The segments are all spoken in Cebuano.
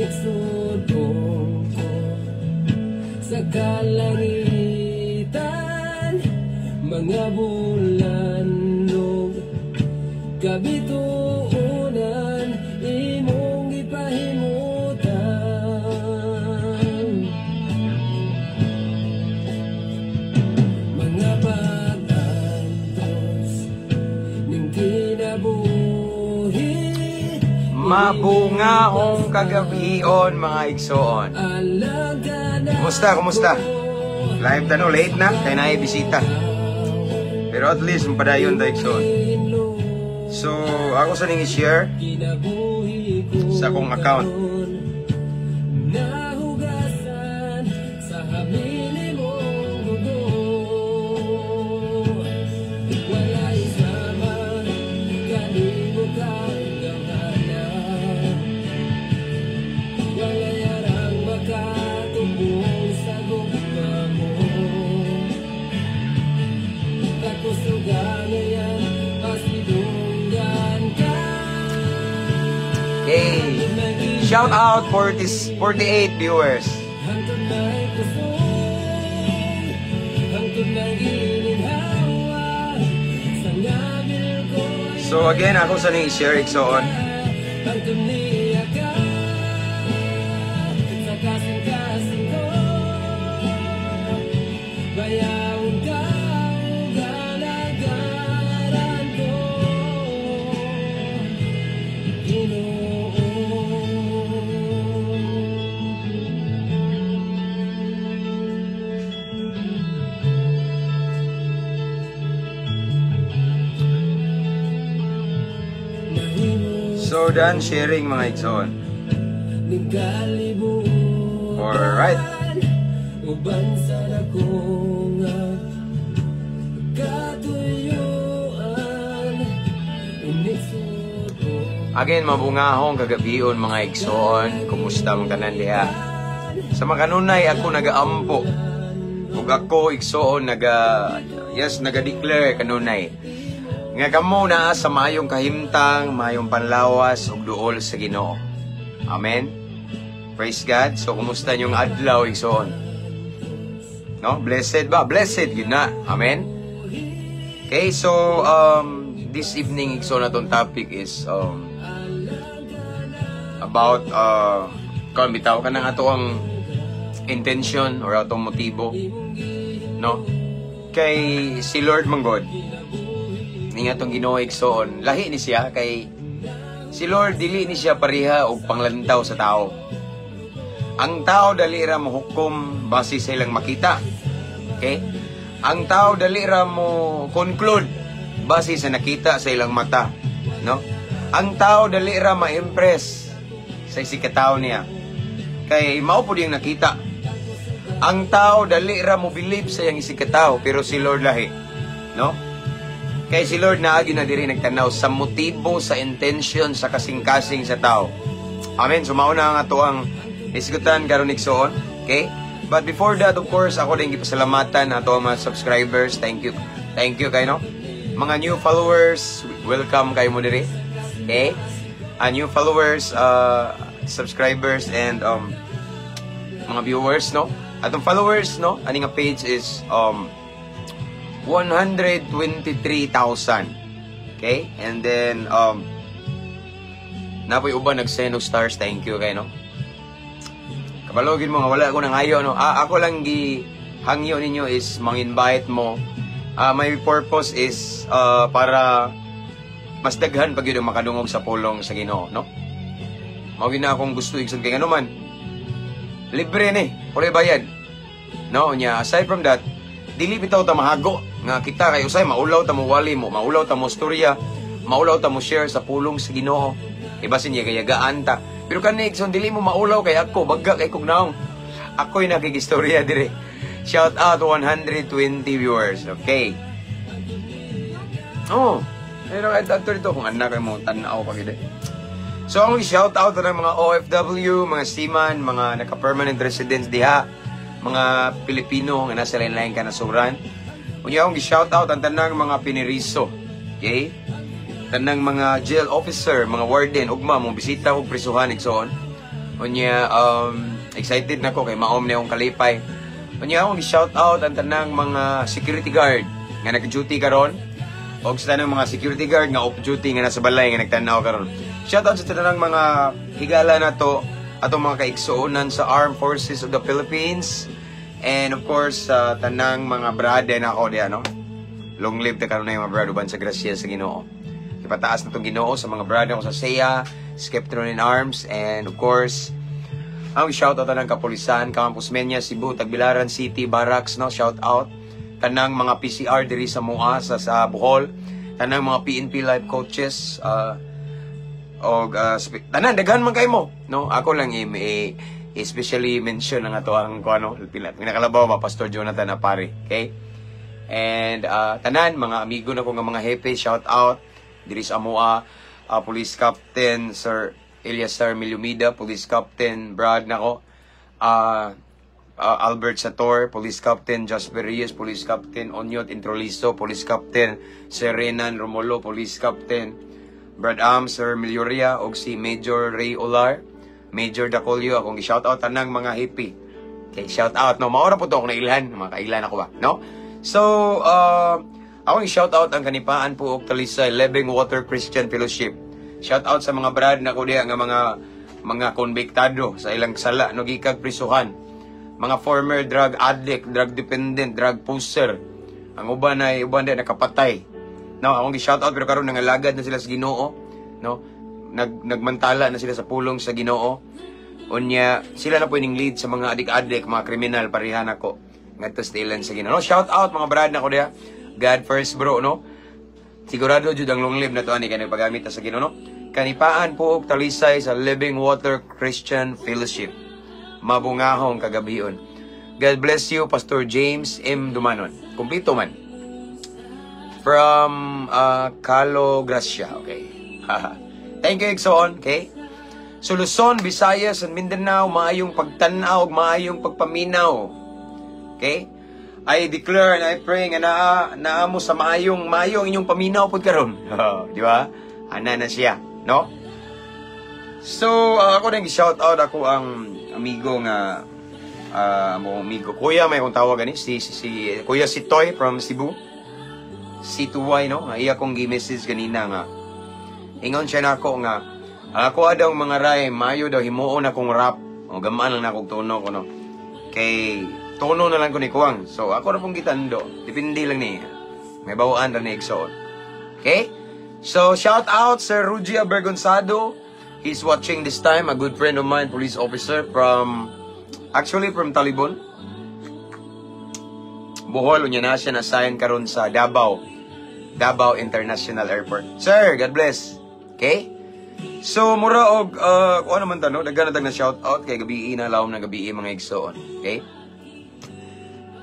Iniksuod ko sa kalangitan, mga bulan ug kabituonan, imong gipahimutan. Mga pag-antos ning kinabuhi. Mabungahong kagabion, mga igsoon. Alaga na. Kumusta, kumusta? Live ta no, late na, kay naay bisita. Pero at least, mapadayon ta, igsoon. So, ako sa ning i-share Kinabuhi ko sa akong account. Karon, nahugasan sa hamili mong dugo. Walay sama kanimo kagamhanan. Walay arang makatubong sa gugma mo. Kakusugan yan, pasidunggan ka. Okay. Shout out 40, 48 viewers. Hangtod may kusog, hangtod may gininhawa, sa ngabil ko. So again, ako sa ning i-share, igsoon. Hangtod niya ka sa kasing-kasing ko, bayawon ka ug alagaran ko, Ginoo. So done sharing, mga igsoon. Alright. Uban sa dako nga katuyuan, inisod ko. Again, mabungahong kagabion, mga igsoon. Kumusta mong tanan diha? Sa makanunay ako nagaampo. Ug ako, igsoon, naga yes, naga-declare kanunay nga kamo naa sa maayong kahimtang, maayong panlawas ug duol sa Ginoo. Amen. Praise God. So kumusta inyong adlaw, igsoon? No? Blessed ba? Blessed yun na. Amen. Okay, so this evening, igsoon, atong topic is about kon bitaw kanang ato ang intention or atong motibo, no, kay si Lord man God ni atong Ginoo, igsoon, lahi ni siya kay si Lord dili ni siya pareha og panglantaw sa tao. Ang tao dali ra mo hukom base sa ilang makita, okay? Ang tao dali ra mo conclude base sa nakita sa ilang mata, no? Ang tao dali ra ma-impress sa isigkatawo niya kay mao pud yung nakita. Ang tao dali ra mo believe sa iyang isigkatawo, pero si Lord lahi, no? Kay si Lord naagi na diri nagtanaw sa motibo, sa intention, sa kasing-kasing sa tao. Amen. So mao na ang ato ang isgutan karon, igsoon. Okay? But before that, of course, ako din gipasalamatan ato ang mga subscribers. Thank you. Thank you kay no. Mga new followers, welcome kayo mo diri. Okay? New followers, subscribers and mga viewers, no? Atong followers, no? Ani nga page is 123,000. Okay? And then napoy uban nag-send og stars. Thank you kay no. Kabalogin mo nga wala ako nang ayo, no. Ah, ako lang gi hangyo ninyo is mang-invite mo. Ah, my purpose is para mas daghan pag yun ang makadungog sa pulong sa Ginoo, no? Mao gyud na akong gusto, igsoon, kay ngano man libre ni, walay bayad. No, nya aside from that, dili bitaw ta mahago nga kita kay usay maulaw ta mo wali mo, maulaw ta mo storya, maulaw ta mo share sa pulong sa Ginoo. Ibasin niya kayagaan ta. Pero kani, igsoon, dili mo maulaw kay ako bagga kay kog naong. Ako'y nakigistorya dire. Shout out 120 viewers. Okay. Oh, pero kahit ato dito kung anak mo tan-aw pa gid. So ang shout out ng mga OFW, mga seaman, mga naka-permanent residents diha, mga Pilipino nga nasa lain-lain kanasuran. Unya akong gi-shout out ang tanang mga piniriso. Okay? Tanang mga jail officer, mga warden, ugma mo bisita og prisuhan, igsoon. Unya excited na ko kay maom na akong kalipay. Unya akong shout out ang tanang mga security guard nga nag-duty karon og sa tanang mga security guard nga off duty nga nasa balay nga nagtan-aw karon. Shout out sa tanang mga higala nato, atong mga kaigsuonan sa Armed Forces of the Philippines, and of course sa tanang mga brade nako diha, no. Long live ta karon na yung mga brad uban sa grasya sa Ginoo. Ipataas na tong Ginoo sa mga brad ko sa SEA, Skeptron in Arms, and of course, ang shout out tanang kapulisan, Campus Menya, Cebu, Tagbilaran City, Barracks, no? Shout out tanang mga PCR diri sa Mua sa Bohol, tanang mga PNP life coaches, og tanan daghan man kay mo, no? Ako lang i especially mention ang ato ang kuano pila pinakalabaw ba, Pastor Jonathan Apari, okay? And tanan mga amigo na ko nga mga hepe, shout out diri sa amoa, Police Captain Sir Elias Sir Milumida, Police Captain Brad nako, Albert Sator, Police Captain Jasper Reyes, Police Captain Onyot Introliso, Police Captain Serenan Romulo, Police Captain Brad Am, Sir Milioria, og si Major Ray Olar, Major Dacolio, akong gi-shout out tanang mga hippie. Okay, shout out, no? Maora po to akong nailhan, mga kailan ako ba, no? So, akong i-shout out ang Kanipaan po og Talisay Living Water Christian Fellowship. Shout out sa mga brad na ko diha nga mga konbiktado sa ilang sala, no, gikag prisuhan. Mga former drug addict, drug dependent, drug pusher. Ang uban ay uban di nakapatay. No, akong gi-shout out pero karon nangalagad na sila sa Ginoo, no? Nagmantala na sila sa pulong sa Ginoo. Unya, sila na po ining lead sa mga adik-adik, mga kriminal parehan ako ngadto sa ilan sa Ginoo. No, shout out mga brad na ko diha. God first, bro, no? Sigurado jud ang long live na to ani kay nagpagamit ta sa Ginoo, no? Kanipaan po og Talisay sa Living Water Christian Fellowship. Mabungahong kagabion. God bless you, Pastor James M. Dumanon. Kumplito man. From Calo Gracia. Okay. Thank you, Igsoon. Okay? So, Luzon, Visayas, and Mindanao, maayong pagtanaw, maayong pagpaminaw. Okay? I declare and I pray nga naa mo sa maayong inyong paminaw pud karon. Di ba? Ana na siya, no? So, ako nang shout out ako ang amigo nga mo amigo kuya may kung tawag ani si Kuya si Toy from Cebu. C2Y, no? Nga iya kong gi-message ganina nga ingon siya nako nga ako daw mga ray mayo daw himuon akong rap o gamaan lang na akong tono ko, no, kay tono na lang ko ni Kuwang. So ako ra pong gitando, depende lang ni may bawaan ra ni igsoon, okay? So shout out Sir Rugy Abergonzado. He's watching this time, a good friend of mine, police officer from, actually from Talibon, Bohol. Unya na siya na-assign karon sa Davao International Airport. Sir, God bless. Okay? So mura og kuan naman ta, no, daghan na tag na shout out kay gabi na, lawom na gabi, mga igsoon. Okay?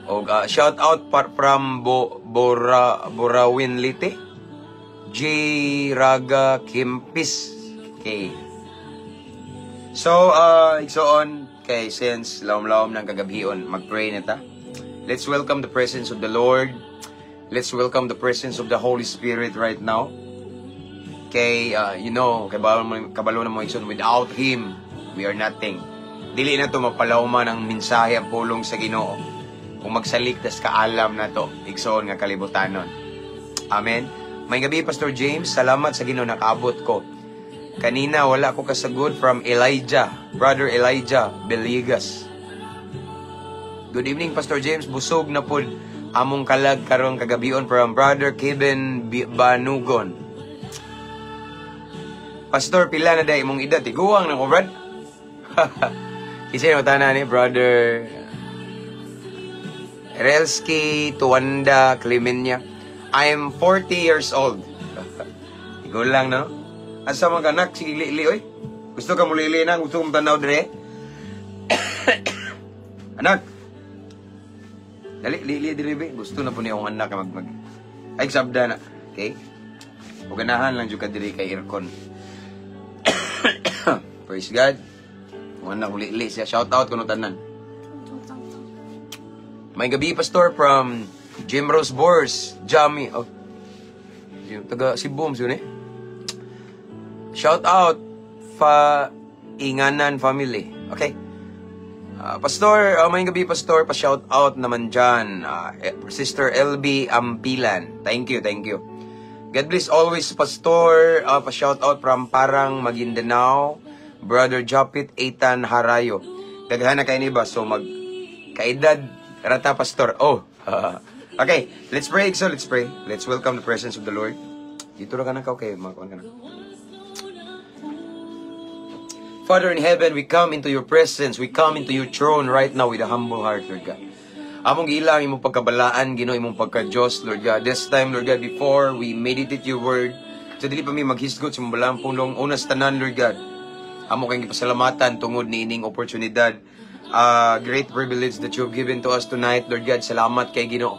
Og shout out from Bora Borawin Leyte. J Raga Kimpis. Okay. So igsoon kay since lawom-lawom ng kagabion, mag-pray na ta. Let's welcome the presence of the Lord. Let's welcome the presence of the Holy Spirit right now. Kay, kabalo na mo igsoon, without Him, we are nothing. Dili na to mapalawman ang mensahe, ang pulong sa Ginoo kung magsaliktas kaalam na to, igsoon nga kalibutanon. Amen. May gabi, Pastor James, salamat sa Ginoo nakaabot ko. Kanina wala ko kasagod, from Elijah, Brother Elijah Beligas. Good evening, Pastor James, busog na pud among kalag karong kagabion, from Brother Kevin Banugon. Pastor, pila na day imong edad? Tiguang na ko, brad. Kasi no tanan ni Brother Relski Tuwanda Clemenya. I am 40 years old. Ikaw lang, no? Asa man ka, anak? Sige, li, oy. Gusto ka mo lili na? Gusto kong tanaw dire? Anak. Dali, lili, dili, be. Gusto na po niya akong anak mag. Ay, sabda na. Okay? O ganahan lang jud ka diri kay aircon. Praise God. Kung anak ko lili siya. Shout out kuno tanan. May gabi, Pastor, from Jim Rose Bors, Jamie. Oh. Yung taga Cebu, yun eh. Shout out fa Inganan family. Okay. Pastor, maayong gabii, Pastor, pa-shout out naman dyan. Sister LB Ampilan. Thank you, thank you. God bless always, Pastor. Pa-shout out from Parang Maguindanao, Brother Japit Eitan Harayo. Daghan na kay ni ba? So mag kaedad rata, Pastor. Oh. Okay, let's pray. So let's pray. Let's welcome the presence of the Lord. Dito ra ka na ka, okay, makuan ka na. Father in heaven, we come into your presence. We come into your throne right now with a humble heart, Lord God. Among giila imong pagkabalaan, Ginoo, imong pagka-Diyos, Lord God. This time, Lord God, before we meditate your word, sa dili pa mi maghisgot sa imong balaang pulong, una sa tanan, Lord God, amo kang gipasalamatan tungod ni ining oportunidad. Great privilege that you have given to us tonight, Lord God. Salamat kay Ginoo.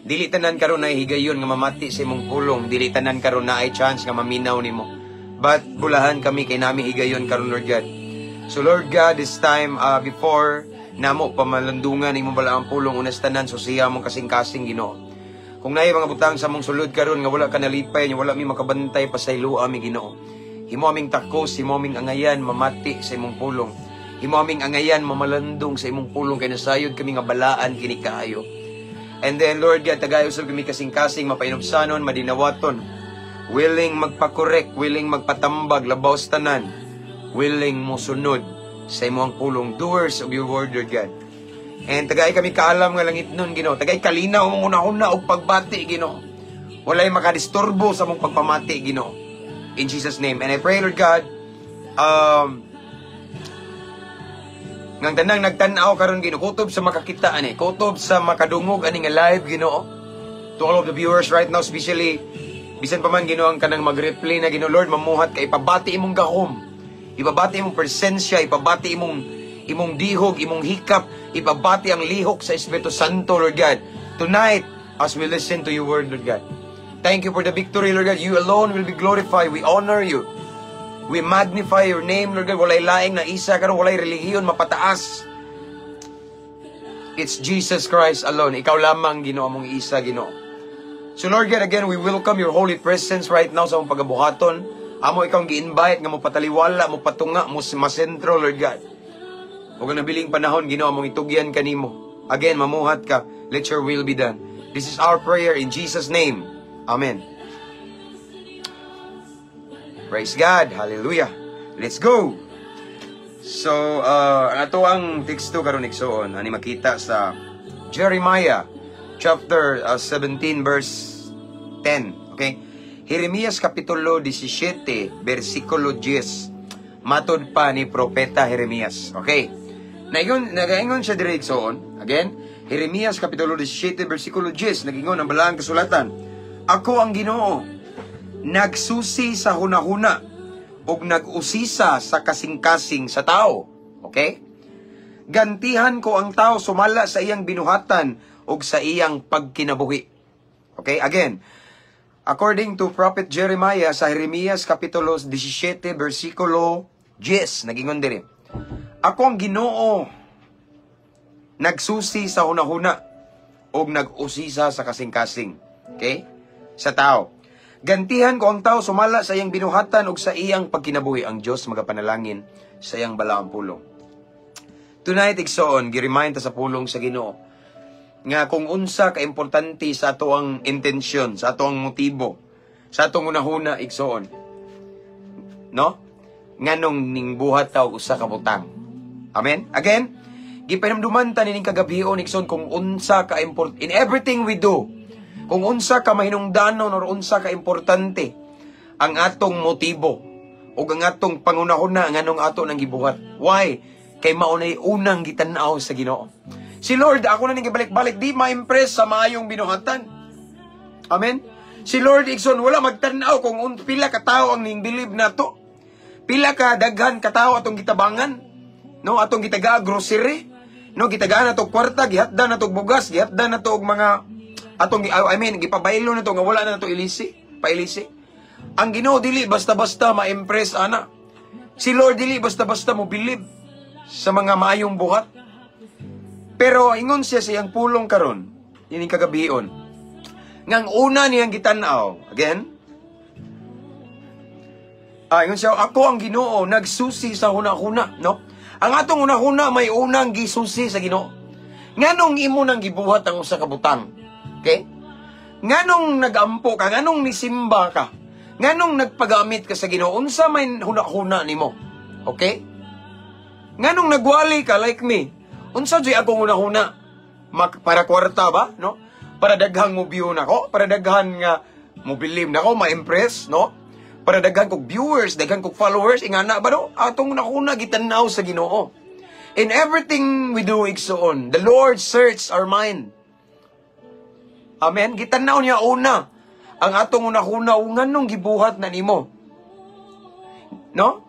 Dili tanan karon na higayon nga mamati sa imong pulong, dili tanan karon na ay chance nga maminaw nimo. But bulahan kami kay nami higayon karon, Lord God. So Lord God, this time before namo pamalandungan imong balaang pulong, unas tanan susiha among kasing-kasing, Ginoo. Kung naay mga butang sa among sulod karon nga wala ka nalipay, nga wala mi makabantay, pasayloa mi, Ginoo. Himo aming takos, himo aming angayan mamati sa imong pulong. Himo aming angayan mamalandong sa imong pulong kay nasayod kami nga balaan kini kaayo. And then, Lord God, tagay usab kami kasing-kasing mapainubsanon, madinawaton. Willing magpa-correct, willing magpatambag, labaw sa tanan. Willing mo sunod sa imong pulong. Doers of your word, Lord God. And tagay kami kaalam nga langit nun, Ginoo. Tagay kalinaw mong una-una og pagbati, Ginoo. Walay makadisturbo sa mong pagpamati, Ginoo. In Jesus' name. And I pray, Lord God, ngang tanang nagtan-aw karon, Ginoo, kutob sa makakita ani, kutob sa makadungog ani nga live, Ginoo. To all of the viewers right now, especially bisan pa man, Ginoo, ang kanang mag-replay na, Ginoo, Lord, mamuhat ka, ipabati imong gahom. Ipabati imong presensya, ipabati imong dihog, imong hikap, ipabati ang lihok sa Espiritu Santo, Lord God. Tonight, as we listen to your word, Lord God. Thank you for the victory, Lord God. You alone will be glorified. We honor you. We magnify your name, Lord God. Walay laing na isa karon, walay relihiyon mapataas. It's Jesus Christ alone. Ikaw lamang, Ginoo, among isa, Ginoo. So Lord God, again, we welcome your holy presence right now sa among pagabuhaton. Amo ikaw ang gi-invite nga mo pataliwala, mo patunga, mo masentro, Lord God. Ug ang nabiling panahon, Ginoo, among itugyan kanimo. Again, mamuhat ka. Let your will be done. This is our prayer in Jesus' name. Amen. Praise God. Hallelujah. Let's go. So, ang ato ang teksto karon, igsuon, ani makita sa Jeremiah chapter 17 verse 10. Okay? Jeremias kapitulo 17 versikulo 10. Matod pa ni propeta Jeremias. Okay? Naingon, nagaingon siya diri, igsuon. Again, Jeremias kapitulo 17 versikulo 10, nagingon ang balaang kasulatan. "Ako ang Ginoo, nagsusi sa hunahuna ug nag-usisa sa kasing-kasing sa tao." Okay? "Gantihan ko ang tao sumala sa iyang binuhatan ug sa iyang pagkinabuhi." Okay? Again, according to Prophet Jeremiah sa Jeremias kapitulo 17 versikulo 10, nagingon diri. "Ako ang Ginoo, nagsusi sa hunahuna ug nag-usisa sa kasing-kasing." Okay? Sa tao. "Gantihan ko ang tao sumala sa iyang binuhatan ug sa iyang pagkinabuhi." Ang Dios magapanalangin sa iyang balaang pulong. Tonight, igsoon, gi-remind ta sa pulong sa Ginoo nga kung unsa ka importante sa ato ang intensyon, sa ato ang motibo, sa atong hunahuna, igsoon. No? Nganong ning buhat ta og usa ka butang. Amen? Again, gipanumduman ta nining kagabhion, igsoon, kung unsa ka import in everything we do. Kung unsa ka mahinungdanon or unsa ka importante ang atong motibo o ang atong pangunahuna nganong ato nang gibuhat. Why? Kay mao nay unang gitan-aw sa Ginoo. Si Lord, ako na ning gibalik-balik, di ma-impress sa maayong binuhatan. Amen? Si Lord, igsoon, wala magtan-aw kung pila ka tawo ang ning believe nato. Pila ka daghan ka tawo atong gitabangan. No, atong gitaga grocery. No, gitagaan nato kwarta, gihatdan nato bugas, gihatdan nato og mga atong I mean, gipabaylo nato nga wala na nato ilisi, pailisi. Ang Ginoo dili basta-basta ma-impress ana. Si Lord dili basta-basta mo believe sa mga maayong buhat. Pero ingon siya sa iyang pulong karon, ining kagabion, ngang una niyang gitan-aw, again, Ingon siya, "Ako ang Ginoo, nagsusi sa hunahuna," no? Ang atong hunahuna may unang gisusi sa Ginoo. Nganong imo nang gibuhat ang usa ka butang? Okay? Nganong nagampo ka, nganong nisimba ka, nganong nagpagamit ka sa Ginoo, unsa may huna-huna nimo? Okay? Nganong nagwali ka like me? Unsa jud akong huna-huna? Para kwarta ba, no? Para daghang mo view nako, para daghan nga mo believe nako, ma-impress, no? Para daghan kog viewers, daghan kog followers, ingana ba, no? Atong huna-huna gitan-aw sa Ginoo. In everything we do, igsoon, the Lord search our mind. Amen? Gitanaw niya una ang atong hunahuna nganong gibuhat na nimo. No?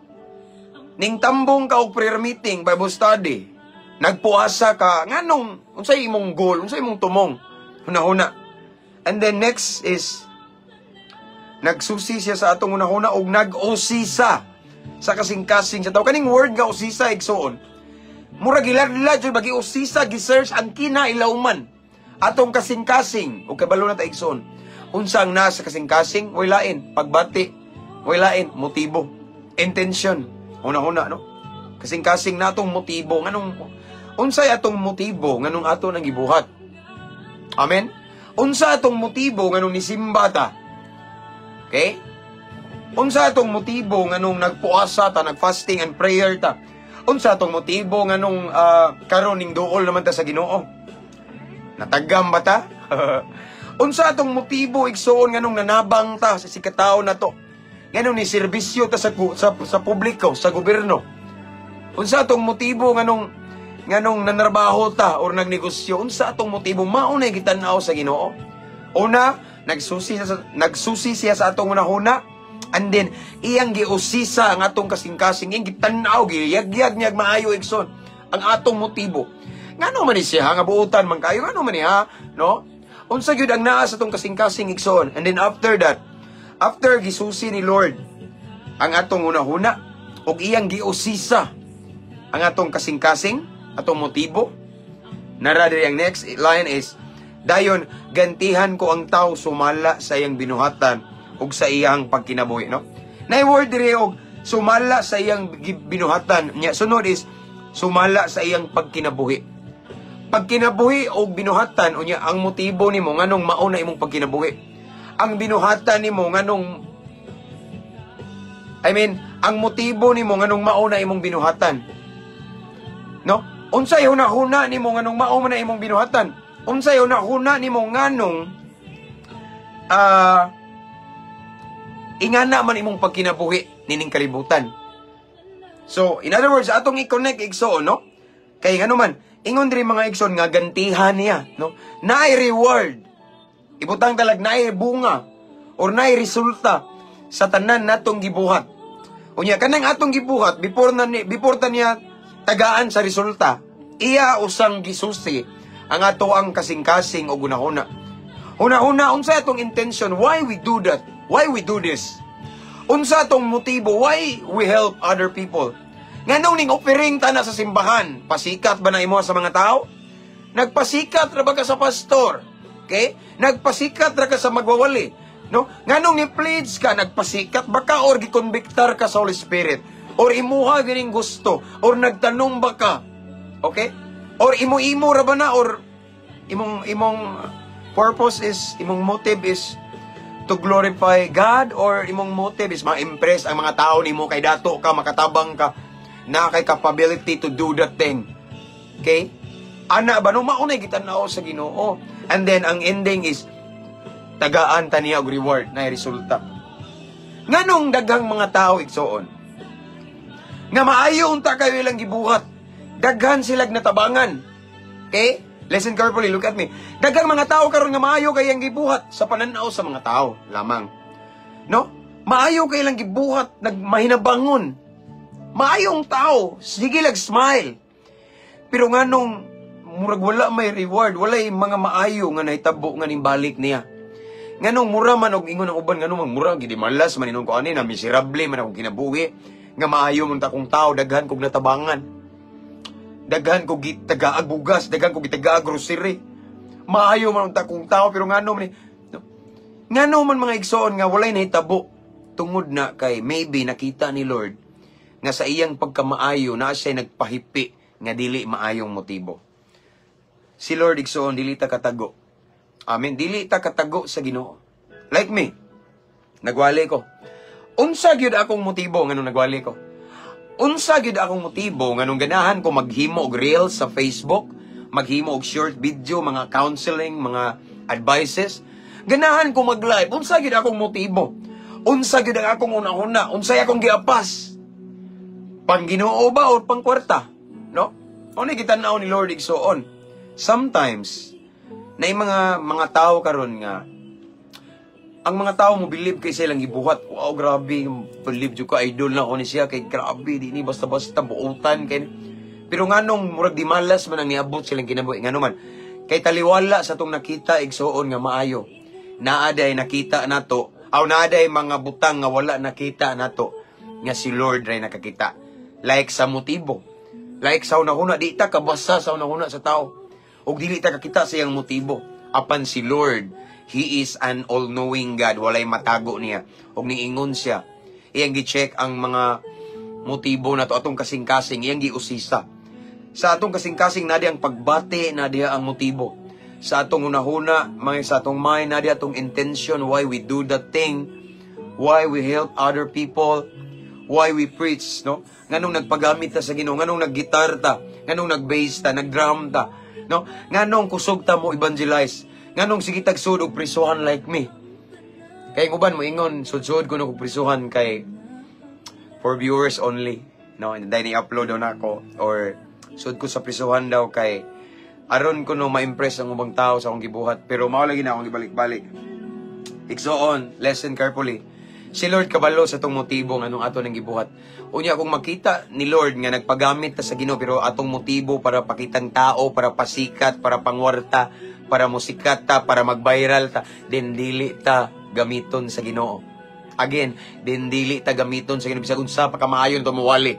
Ning tambong ka og prayer meeting, Bible study. Nagpuasa ka, nganong unsay imong goal, unsay imong tumong? Hunahuna. And then next is nagsusi siya sa atong hunahuna og nag-usisa sa kasing-kasing sa tao. Kaning word nga usisa, igsoon, mura giladlad jud bagi usisa, gi-search ang kinailawman. Atong kasing-kasing, ug kabalo na ta, igsoon. Unsa ang nasa kasing-kasing? Way lain, pagbati. Way lain, motibo. Intention. Huna-huna, no? Kasing-kasing natong motibo. Nganong, unsay atong motibo nganong ato nang gibuhat? Amen? Unsa atong motibo nganong nisimba ta? Okay? Unsa atong motibo nganong nagpuasa ta, nagfasting and prayer ta? Unsa atong motibo nganong karon ning duol naman ta sa Ginoo? Natagam ba ta? Unsa atong motibo, igsoon, nganong nanabang ta sa sikatao na to? Nganong ni serbisyo ta sa publiko, sa gobyerno? Unsa atong motibo nganong nanarbaho ta or nagnegosyo? Unsa atong motibo? Mao na gitan-aw sa Ginoo. Una, nagsusi siya sa atong hunahuna. And then, iyang giusisa ang atong kasing-kasing, iyang gitan-aw, giyagyag niya maayo, igsoon, ang atong motibo. Ngano man ni siya, nga buutan man kayo, ngano man niya, no? Unsa gyud ang naa sa atong kasing-kasing, igsoon? And then after that, after gisusi ni Lord ang atong hunahuna, ug iyang giusisa ang atong kasing-kasing, atong motibo, nara diri ang next line is, "Dayon, gantihan ko ang tao sumala sa iyang binuhatan ug sa iyang pagkinabuhi," no? Nay word diri og sumala sa iyang binuhatan. Nya sunod is sumala sa iyang pagkinabuhi. Pagkinabuhi og binuhatan, unya ang motibo nimo nganong mao na imong pagkinabuhi. Ang binuhatan nimo nganong, I mean, ang motibo nimo nganong mao na imong binuhatan. No? Unsay hunahuna nimo nganong mao man na imong binuhatan? Unsay hunahuna nimo nganong ingana man imong pagkinabuhi nining kalibutan? So, in other words, atong i-connect, igsoon, no? Kay ngano man, ingon diri, mga igsoon, nga gantihan niya, no? Naay reward. Ibutang talag naay bunga or naay resulta sa tanan natong gibuhat. Unya kanang atong gibuhat before ta niya tagaan sa resulta, iya usang gisusi ang ato ang kasing-kasing o hunahuna. Hunahuna, unsa atong intention? Why we do that? Why we do this? Unsa atong motibo? Why we help other people? Nganong ning offering ta na sa simbahan? Pasikat ba na imo sa mga tao? Nagpasikat ra ba ka sa pastor? Okay? Nagpasikat ra ka sa magwawali? No? Nganong ni pledge ka, nagpasikat ba ka or gikonbiktar ka sa Holy Spirit? Or imuha gining gusto? Or nagtanong ba ka? Okay? Or imo-imo ra ba na or imong purpose is, imong motive is to glorify God or imong motive is ma-impress ang mga tao nimo kay dato ka, makatabang ka, na kay capability to do that thing? Okay? Ana ba no, mao na gitan-aw sa Ginoo. And then ang ending is tagaan ta niya og reward na resulta. Nganong daghang mga tao, igsoon, nga maayo unta kayo ilang gibuhat, daghan silag natabangan? Okay? Listen carefully, look at me. Daghang mga tao karon nga maayo kay ang gibuhat sa pananaw sa mga tao lamang. No? Maayo kay ilang gibuhat, nagmahinabangon. Maayong tao, sige lag smile. Pero nganong murag wala may reward, walay mga maayo nga nahitabo nga nimbalik niya? Nganong mura man og ingon ang uban, nganong man mura gidi malas man inon ko ani na miserable man akong kinabuhi nga maayo man ta kong tao, daghan kog natabangan. Daghan kog gitagaag bugas, daghan kog gitagaag grocery. Maayo man ta kong tao pero ngano man ni, no? Ngano man, mga igsoon, nga walay nahitabo? Tungod na kay maybe nakita ni Lord nga sa iyang pagkamaayo na siya nagpahipi nga dili maayong motibo. Si Lord, igsoon, dili ta katago. Amen. Dili ta katago sa Ginoo. Like me, nagwali ko. Unsa gyud akong motibo nganong nagwali ko? Unsa gyud akong motibo nganong ganahan ko maghimo og reels sa Facebook, maghimo og short video, mga counseling, mga advices? Ganahan ko mag-live. Unsa gyud akong motibo? Unsa gyud ang akong una-una? Unsay akong giapas? Pang Ginoo ba or pang kwarta? No? Ano gitan-aw ni Lord, igsoon? Sometimes na mga tao karon nga ang mga tao mo believe kay silang gibuhat. Wow, grabe, believe jud ko, idol na ko ni siya kay grabe, di ni basta-basta buutan kay. Pero nganong murag di malas man ang niabot silang kinabuhi? Ngano man kay taliwala sa tong nakita, igsoon, nga maayo. Naa day nakita nato, aw naa day mga butang nga wala nakita nato nga si Lord ray nakakita. Like sa motibo. Like sa una-una, di ta kabasa sa una-una sa tao. Ug dili ta kakita sa iyang motibo. Apan si Lord, He is an all-knowing God. Walay matago niya. Ug niingon siya, iyang gi-check ang mga motibo nato, atong kasing-kasing, iyang giusisa. Sa atong kasing-kasing, naa ang pagbati, naa ang motibo. Sa atong hunahuna, mga sa atong mind, naa atong intention, why we do that thing, why we help other people, why we preach, no? Nganong nagpagamit ta sa Ginoo, nganong naggitar ta, nganong nag-bass ta, nag-drum ta, no? Nganong kusog ta mo evangelize, nganong sige tag sud og prisuhan like me. Kay ang uban mo ingon, sud-sud ko no og prisuhan kay for viewers only, no? And then i-upload daw nako or sud ko sa prisuhan daw kay aron ko no ma-impress ang ubang tao sa akong gibuhat. Pero mao lagi na akong gibalik-balik. Igsoon, listen carefully. Si Lord kabalo sa atong motibo nganong ato nang gibuhat. Unya kung makita ni Lord nga nagpagamit ta sa Ginoo pero atong motibo para pakitang tao, para pasikat, para pangwarta, para musikat ta, para mag-viral ta, then dili ta gamiton sa Ginoo. Again, then dili ta gamiton sa Ginoo bisag unsa pa kamaayon to mowali.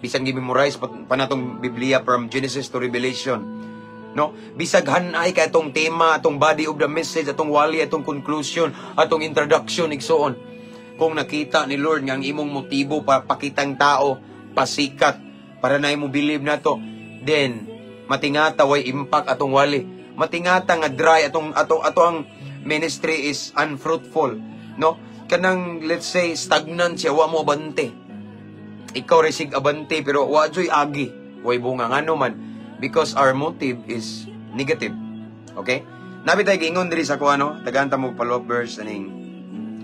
Bisan gi-memorize pa natong Biblia from Genesis to Revelation. No? Bisag hanay ka atong tema, atong body of the message, atong wali, atong conclusion, atong introduction, igsoon. Kung nakita ni Lord nga ang imong motibo para pakitang tao, pasikat, para na mo believe nato, then matingata way impact atong wali. Matingata nga dry atong ato ato ang ministry is unfruitful, no? Kanang, let's say, stagnant siya, wa mo abante. Ikaw ra sig abante pero wa joy agi, way bunga. Ngano man? Because our motive is negative. Okay? Nabi tayo giingon diri sa kuano, tagaan ta mo follow up verse aning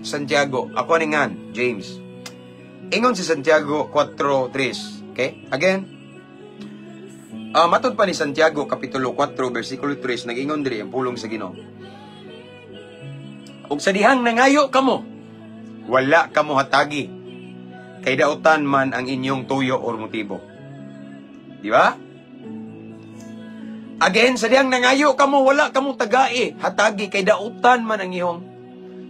Santiago. Ako ni ngan, James. Ingon si Santiago 4:3. Okay? Again, matod pa ni Santiago kapitulo 4 versikulo 3, nag-ingon diri ang pulong sa Ginoo. "Ug sa dihang nangayo kamo, wala kamo hatagi kay dautan man ang inyong tuyo or motibo." Di ba? Again, sa dihang nangayo kamo, wala kamo tagai, hatagi kay dautan man ang iyong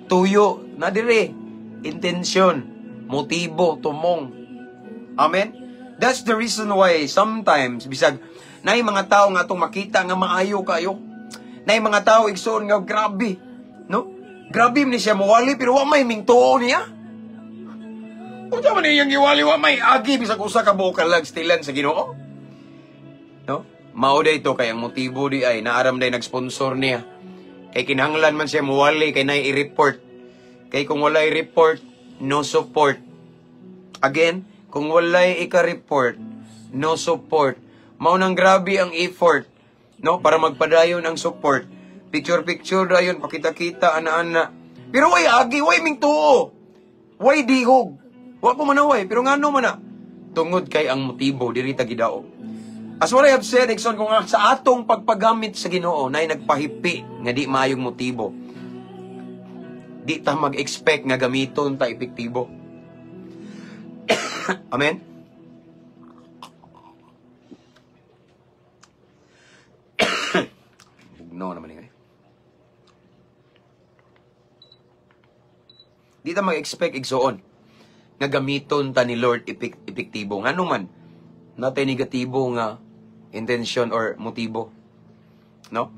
tuyo na dire, intention, motibo, tumong. Amen? That's the reason why sometimes, bisag, naay mga tao nga atong makita nga maayo kayo. Naay mga tao, igsoon, nga grabe. No? Grabe ni siya mawali, pero wa may mingtuo niya. Unsa man iyang giwali, wa may agi, bisag usa ka buok kalag stilan sa Ginoo. No? Mao day to kay ang motibo di ay naaram day nag-sponsor niya. Kay kinahanglan man siya muwali kay nay i-report. Kay kung walay report, no support. Again, kung walay ika-report, no support. Mao nang grabe ang effort, no, para magpadayon ang support. Picture picture dayon, pakita-kita ana-ana. Pero way agi, way mingtuo. Way dihog. Wa ko manaway, pero ngano man na? Tungod kay ang motibo diri ta gidaog. As what I have said, igsoon, kung ang sa atong pagpagamit sa Ginoo nay nagpahipi nga di maayong motibo, di ta mag-expect nga gamiton ta epektibo. Amen? Bugno naman eh. Di ta mag-expect, igsoon, nga gamiton ta ni Lord epektibo. Ngano man, natay negatibo nga intention or motibo. No?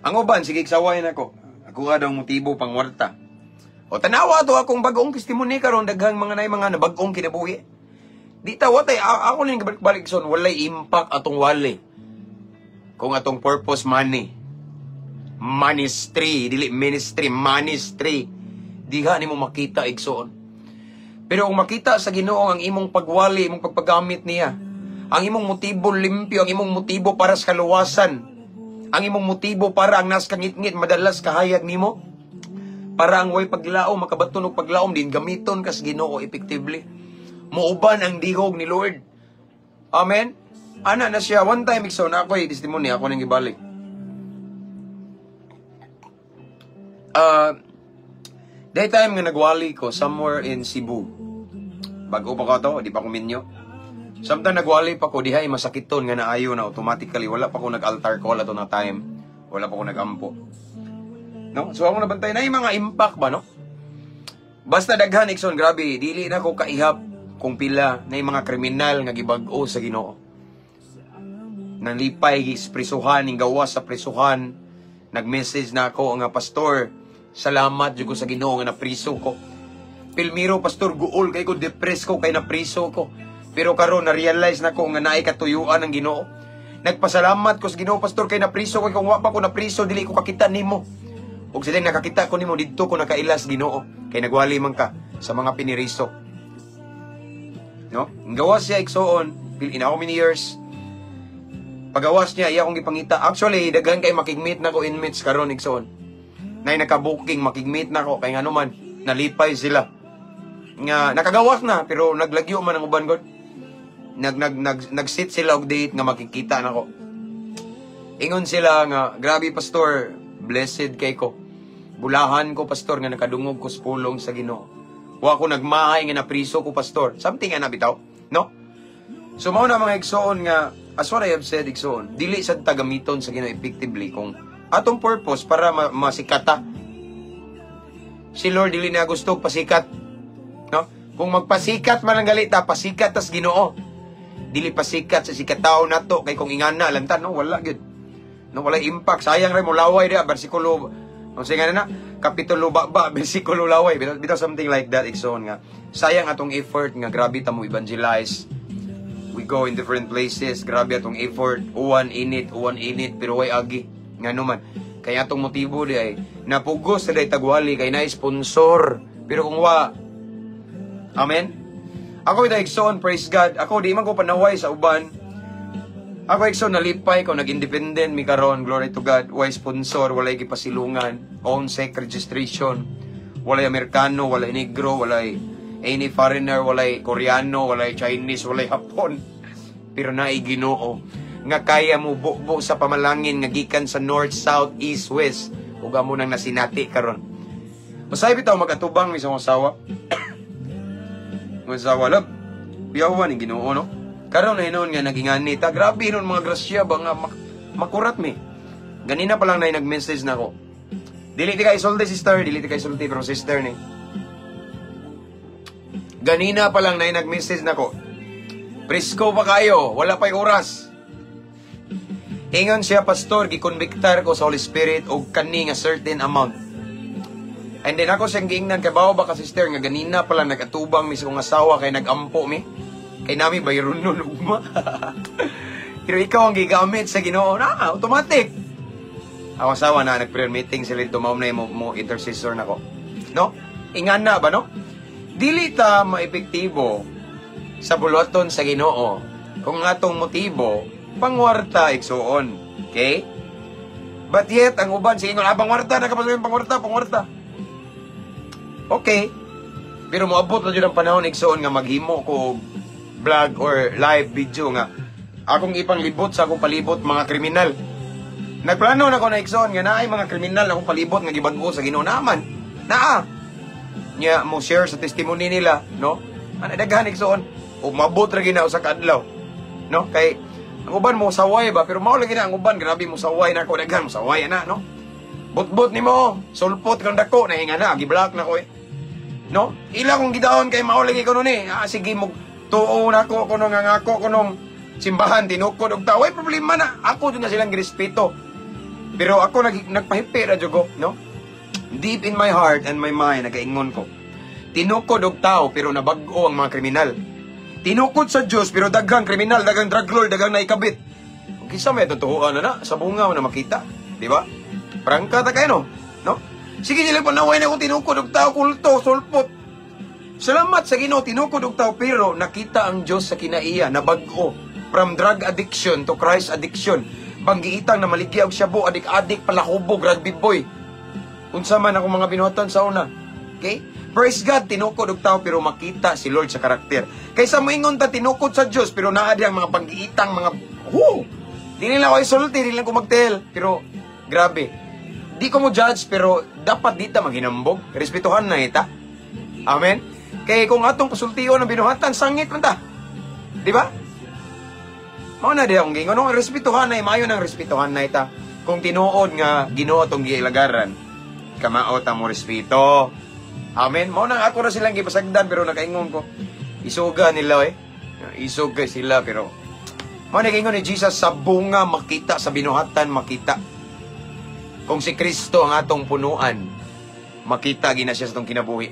Ang uban, sige, sawayin ako. Ako nga daw motibo pangwarta. O tanawa to akong bagong testimony karon, daghang mga nay mga nabag-ong kinabuhi. Di ta watay ako ning balik son, walay impact atong wali. Kung atong purpose money. Ministry, dili ministry, ministry. Diha nimo makita, igsoon. Pero kung makita sa Ginoo ang imong pagwali, imong pagpagamit niya, ang imong motibo limpyo, ang imong motibo para sa kaluwasan, ang imong motibo para ang nas kangitngit madalas kahayag nimo, para ang way paglaom makabaton og paglaom din, gamiton kas Ginoo effectively. Muuban ang dihog ni Lord. Amen. Ana na siya one time, igsoon, ako ay testimony ako nang gibalik. Day time nga nagwali ko somewhere in Cebu. Bago pa ko to, di pa ko minyo. Samtang nagwali pa ko diha ay masakiton nga naayo na automatically, wala pa ko nag-altar call ato na time. Wala pa ko nagampo. No? So ako nabantay na yung mga impact ba, no? Basta daghan, igsoon, grabe, dili na ko kaihap kung pila na yung mga kriminal nga gibag-o sa Ginoo. Nalipay prisuhan, ning gawas sa prisuhan, nag-message na ako nga, "Pastor, salamat jud ko sa Ginoo nga napriso ko. Pilmiro, pastor, guol kay ko, depress ko kay napriso ko. Pero karon na-realize na ko nga naay katuyuan ang Ginoo. Nagpasalamat ko sa Ginoo, pastor, kay napriso ko. Kung wa pa ko napriso, dili ko kakita nimo. Ug sila nakakita ko nimo didto ko nakailas Ginoo kay nagwali man ka sa mga piniriso." No? Gawas siya, igsoon, in how many years? Pagawas niya, iya akong gipangita. Actually, daghan kay makig-meet na ko inmates karon, igsoon. Nay naka-booking, makig-meet na ko kay ngano man, nalipay sila. Nga nakagawas na pero naglagyo man ang uban god. Nag nag nag nag-sit sila og date nga makikita nako. Ingon sila nga, "Grabe, pastor, blessed kay ko. Bulahan ko, pastor, nga nakadungog ko sa pulong sa Ginoo. Wa ko nagmahay nga napriso ko, pastor." Something nga bitaw, no? So mao na, mga igsoon, nga as what I have said, igsoon, dili sad ta gamiton sa Ginoo effectively kung atong purpose para masikata. Si Lord dili na gusto pasikat. No? Kung magpasikat man ang galita, pasikat tas Ginoo. Dili pasikat sa sikatao nato kay kung ingana lantan, no, wala gyud. No, wala impact. Sayang ra mo laway diha, bersikulo unsa nga na kapitulo ba bersikulo laway bitaw, bitaw, something like that, igsoon, nga sayang atong effort nga grabe ta mo evangelize. We go in different places, grabe atong effort, uwan init, pero way agi. Ngano man kaya atong motibo di ay napugos sa day tagwali kay na sponsor. Pero kung wa. Amen. Ako ita, igsoon, praise God. Ako di man ko panaway sa uban. Ako, igsoon, nalipay ko nag-independent mi karon, glory to God. Way sponsor, walay gipasilungan, own SEC registration. Walay Amerikano, walay Negro, walay any foreigner, walay Koreano, walay Chinese, walay Hapon. Pero naay Ginoo nga kaya mo bubo sa pamalangin nga gikan sa north, south, east, west ug amo nang nasinati karon. Masay bitaw magatubang mi sa akong asawa. Mga asawa, "Love, biyawan ni Ginoo, no?" Karon na hinuon nga nagingani ta, grabe hinuon mga grasya ba nga makurat mi. Ganina pa lang na nag-message na ako. Dili ti ka isulti, sister, dili ti ka isulti, pero sister ni. Ganina pa lang na nag-message na ko. Presko pa kayo, wala pa'y oras. Ingon siya, "Pastor, gikonbiktar ko sa Holy Spirit og kani nga certain amount." And then ako siyang giingnan, kay bawo ba ka, sister, nga ganina pa lang nagatubang mi sa kong asawa kay nagampo mi. Kay nami bayron nun ugma. Pero ikaw ang gigamit sa Ginoo na automatic. Ako asawa na nag-prayer meeting sila dito, mao na mo intercessor nako. No? Ingan na ba, no? Dili ta maepektibo sa buluhaton sa Ginoo kung atong motibo pangwarta, igsuon. Okay? But yet, ang uban, sige, ah, pangwarta, nakapasok pangwarta, pangwarta. Okay. Pero moabot na jud ang panahon, igsuon, nga maghimo ko og vlog or live video nga akong ipanglibot sa akong palibot mga kriminal. Nagplano na ko na, igsoon, nga naay mga kriminal akong palibot nga gibag-o sa Ginoo naman. Naa. Nya mo share sa testimony nila, no? Ana daghan, igsoon. O mabot ra gina usa ka adlaw. No? Kay ang uban mo saway ba, pero mao lagi na ang uban, grabe mo saway na ako, daghan mo saway na, no? Bot-bot nimo, sulpot kang dako, nahinga na, gi-block na ko eh. No? Ila kong gidaon kay mao lagi kuno ni. Ah, sige mo tuo na ko kuno nga ngako kunong simbahan tinukod og tao. Way problema na. Ako jud na silang girespeto. Pero ako nagpahipi ra jud ko, no? Deep in my heart and my mind, nagaingon ko. Tinukod og tao pero nabag-o ang mga kriminal. Tinukod sa Diyos pero daghang kriminal, daghang drug lord, daghang naikabit. Kung kinsa may atong tuhuan na na, sa bunga na makita. Di ba? Prangka ta kayo, no? No? Sige nila panaway na kung tinukod og tao, kulto, sulpot. Salamat sa Ginoo, tinukod og tao pero nakita ang Diyos sa kinaiya, nabag-o. From drug addiction to Christ addiction. Banggiitang na maligya og shabu, adik-adik, palahubog, rugby boy. Unsa man akong mga binuhatan sa una. Okay? Praise God, tinukod og tao pero makita si Lord sa karakter. Kaysa moingon ta tinukod sa Dios pero naa ang mga panggiitang mga hu. Dili lang ko isulti, dili lang ko magtel, pero grabe. Di ko mo judge pero dapat dita maghinambog. Respetuhan na ita. Amen. Kay kung atong pasultion ang binuhatan, sangit man ta. Di ba? Mao na di akong giingon, no? Respetuhan na, maayo nang respetuhan na ita. Kung tinuod nga Ginoo atong giilagaran, kamao ta mo respeto. Amen. Mao nang ako ra silang gipasagdan pero nakaingon ko. Isuga nila eh. Isog kay sila pero mao na giingon ni Jesus, sa bunga makita, sa binuhatan makita. Kung si Kristo ang atong punuan, makita gina siya sa atong kinabuhi.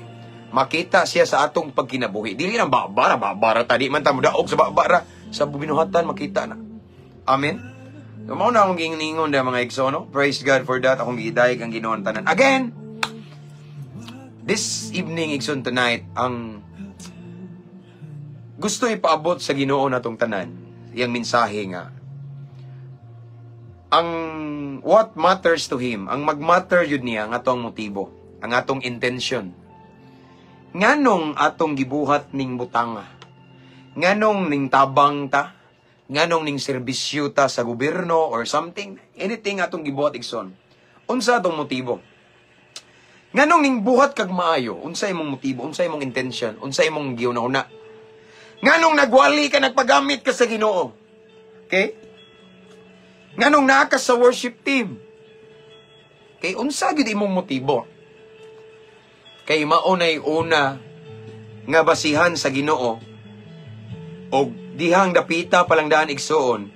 Makita siya sa atong pagkinabuhi. Dili na babara, babara ta di man ta modaog sa babara, sa binuhatan makita na. Amen. So, mao na akong giingon da mga igsoon, no? Praise God for that. Akong gidayeg ang Ginoo ang tanan. Again, this evening, igsoon, tonight, ang gusto ipaabot sa Ginoo natong tanan, iyang mensahe nga ang what matters to him, ang magmatter yun niya ang atong motibo, ang atong intention. Nganong atong gibuhat ning butanga? Nganong ning tabang ta? Nganong ning serbisyo ta sa gobyerno or something? Anything atong gibuhat, igsoon. Unsa atong motibo? Nganong ning buhat kag maayo? Unsa imong motibo? Unsa imong intention? Unsa imong giuna-una? Nganong nagwali ka, nagpagamit ka sa Ginoo? Okay? Nganong naa ka sa worship team? Kay unsa gid imong motibo? Kay mao nay una nga basihan sa Ginoo og dihang dapita pa lang daan, igsuon,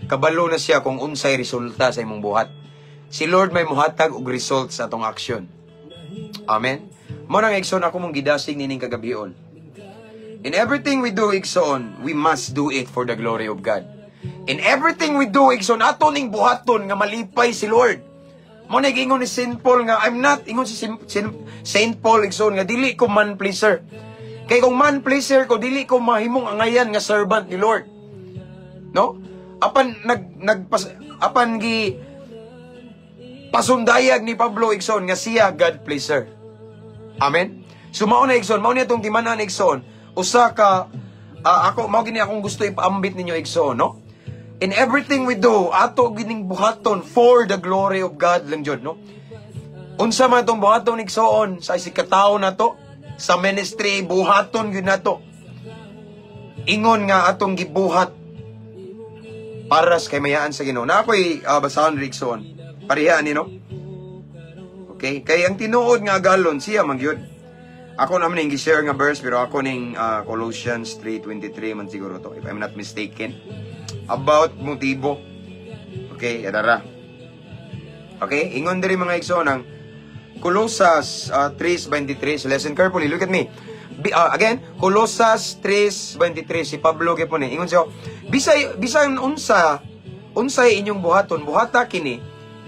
kabalo na siya kung unsay resulta sa imong buhat. Si Lord may muhatag og result sa atong aksyon. Amen. Mao nang, igsoon, ako mong gidasig nining kagabion. In everything we do, igsoon, we must do it for the glory of God. In everything we do, igsoon, ato ning buhaton nga malipay si Lord. Mo na ingon ni St. Paul nga I'm not, ingon si St. Paul, igsoon, nga dili ko man pleaser. Kay kung man pleaser ko, dili ko mahimong angayan nga servant ni Lord. No? Apan nag nagpas apan gi pasundayag ni Pablo, igsoon, nga siya God pleaser. Amen. So mao na, igsoon, mao ni atong timan-an, igsoon. Usa ka ako mao gini akong gusto ipaambit ninyo, igsoon, no? In everything we do, ato gining buhaton for the glory of God lang jud, no? Unsa man atong buhaton, igsoon, sa isig katawo nato, sa ministry, buhaton gyud nato. Ingon nga atong gibuhat para sa kaymayaan sa Ginoo. Na ako'y basahon ri, igsoon. Pareha ni, no? Okay? Kay ang tinuod nga agalon siya man gyud. Ako naman ning gi-share nga verse pero ako ning Colossians 3:23 man siguro to, if I'm not mistaken, about motibo. Okay, adara. Okay, ingon diri, mga igsoon, ang Colosas 3:23. So listen carefully, look at me. Again, Colosas 3:23, si Pablo gyapon ni. Ingon siya, bisay bisan unsa unsay inyong buhaton, buhata kini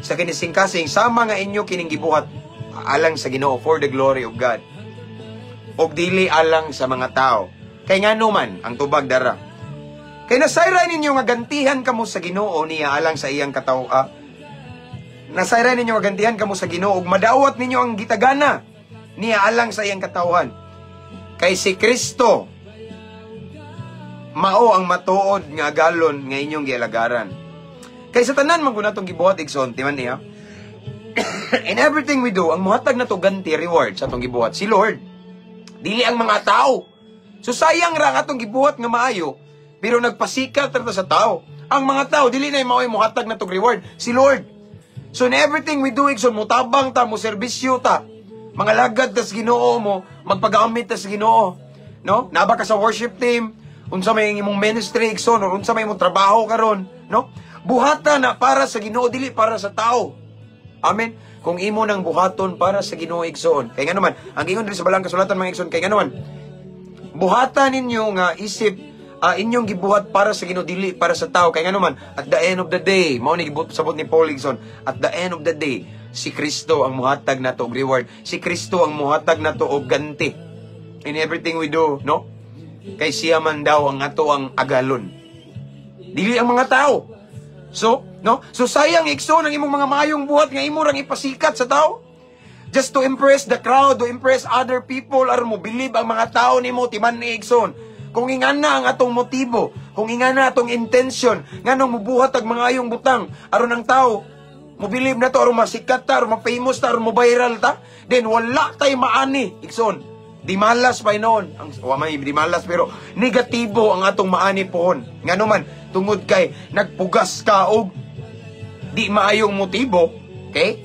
sa kinisingkasing sama nga inyo kining gibuhat alang sa Ginoo, for the glory of God. Og dili alang sa mga tao. Kay ngano man ang tubag dara. Kay nasayran ninyo nga gantihan kamo sa Ginoo niya alang sa iyang kataw nasayran ninyo nga gantihan kamo sa Ginoo ug madawat ninyo ang gitagana niya alang sa iyang katawhan. Kay si Kristo mao ang matuod nga agalon nga inyong gialagaran. Kay sa tanan man gud natong gibuhat, igsoon, timan niya. In everything we do, ang muhatag nato ganti, reward sa atong gibuhat si Lord. Dili ang mga tao. So sayang ra ang atong gibuhat nga maayo, pero nagpasikat ra ta sa tao. Ang mga tao dili na mao'y muhatag natong reward, si Lord. So in everything we do, igsoon, mutabang ta, mo serbisyo ta, mga lagad tas Ginoo mo, magpagamit tas Ginoo. No? Naba ka sa worship team, unsa may imong ministry, igsoon, or unsa may imong trabaho karon, no? Buhata na para sa Ginoo, dili para sa tao. Amen. Kung imo nang buhaton para sa Ginoo, igsoon. Kay ngano man, ang ingon diri sa Balaang Kasulatan, mga igsoon, kay ngano man, buhatan ninyo nga isip inyong gibuhat para sa Ginoo, dili para sa tao, kay ngano man, at the end of the day, mao ni gibut sabot ni Paul, igsoon, at the end of the day, si Kristo ang muhatag nato og reward, si Kristo ang muhatag nato og ganti in everything we do, no? Kay siya man daw ang ato ang agalon, dili ang mga tao. So, no? So sayang, igsoon, ang imong mga maayong buhat nga imo rang ipasikat sa tao. Just to impress the crowd, to impress other people, aron mo believe ang mga tao nimo, timan ni, igsoon. Kung ingana ang atong motibo, kung ingana atong intention, nganong mubuhat og mga ayong butang, aron ang tao mo believe na to, aron masikat ta, aron ma-famous ta, aron mo viral ta, then wala tay maani, igsoon. Di malas pa noon. Ang wa may di malas, pero negatibo ang atong maani pohon. Ngano man, tungod kay nagpugas ka og di maayong motibo, okay?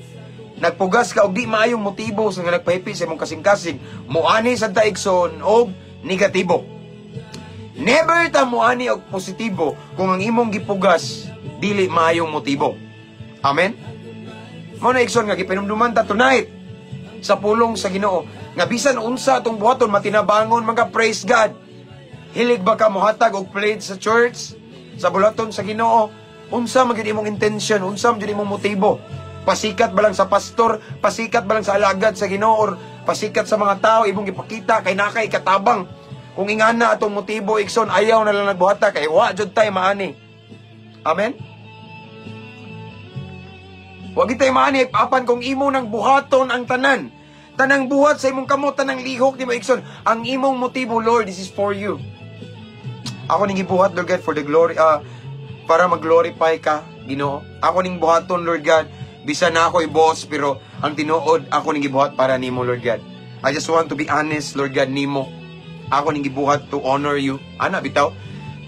Nagpugas ka og di maayong motibo sa nga nagpahipi sa imong kasing-kasing, moani sad ta, igsoon, og negatibo. Never ta moani og positibo kung ang imong gipugas dili maayong motibo. Amen? Mao na, igsoon, nga gipinumduman ta tonight sa pulong sa Ginoo nga bisan unsa atong buhaton, matinabangon mga, praise God. Hilig ba ka mohatag og pledge sa church sa buluhaton sa Ginoo? Unsa man gyud imong intention? Unsa man gyud imong motibo? Pasikat ba lang sa pastor? Pasikat ba lang sa alagad sa Ginoo? Or pasikat sa mga tao, imong gipakita kay naa kay katabang? Kung ingana atong motibo, igsoon, ayaw na lang nagbuhata kay wa jud tay maani. Amen. Wa gyud tay maani apan kung imo nang buhaton ang tanan, tanang buhat sa imong kamot, tanang lihok nimo, igsoon, ang imong motibo, "Lord, this is for you. Ako ning gibuhat, Lord God, for the glory, para mag-glorify ka, Ginoo. Ako ning buhaton, Lord God, bisan na ako'y boss, pero ang tinuod, ako ning gibuhat para nimo, Lord God. I just want to be honest, Lord God, nimo. Ako ning gibuhat to honor you." Ana bitaw.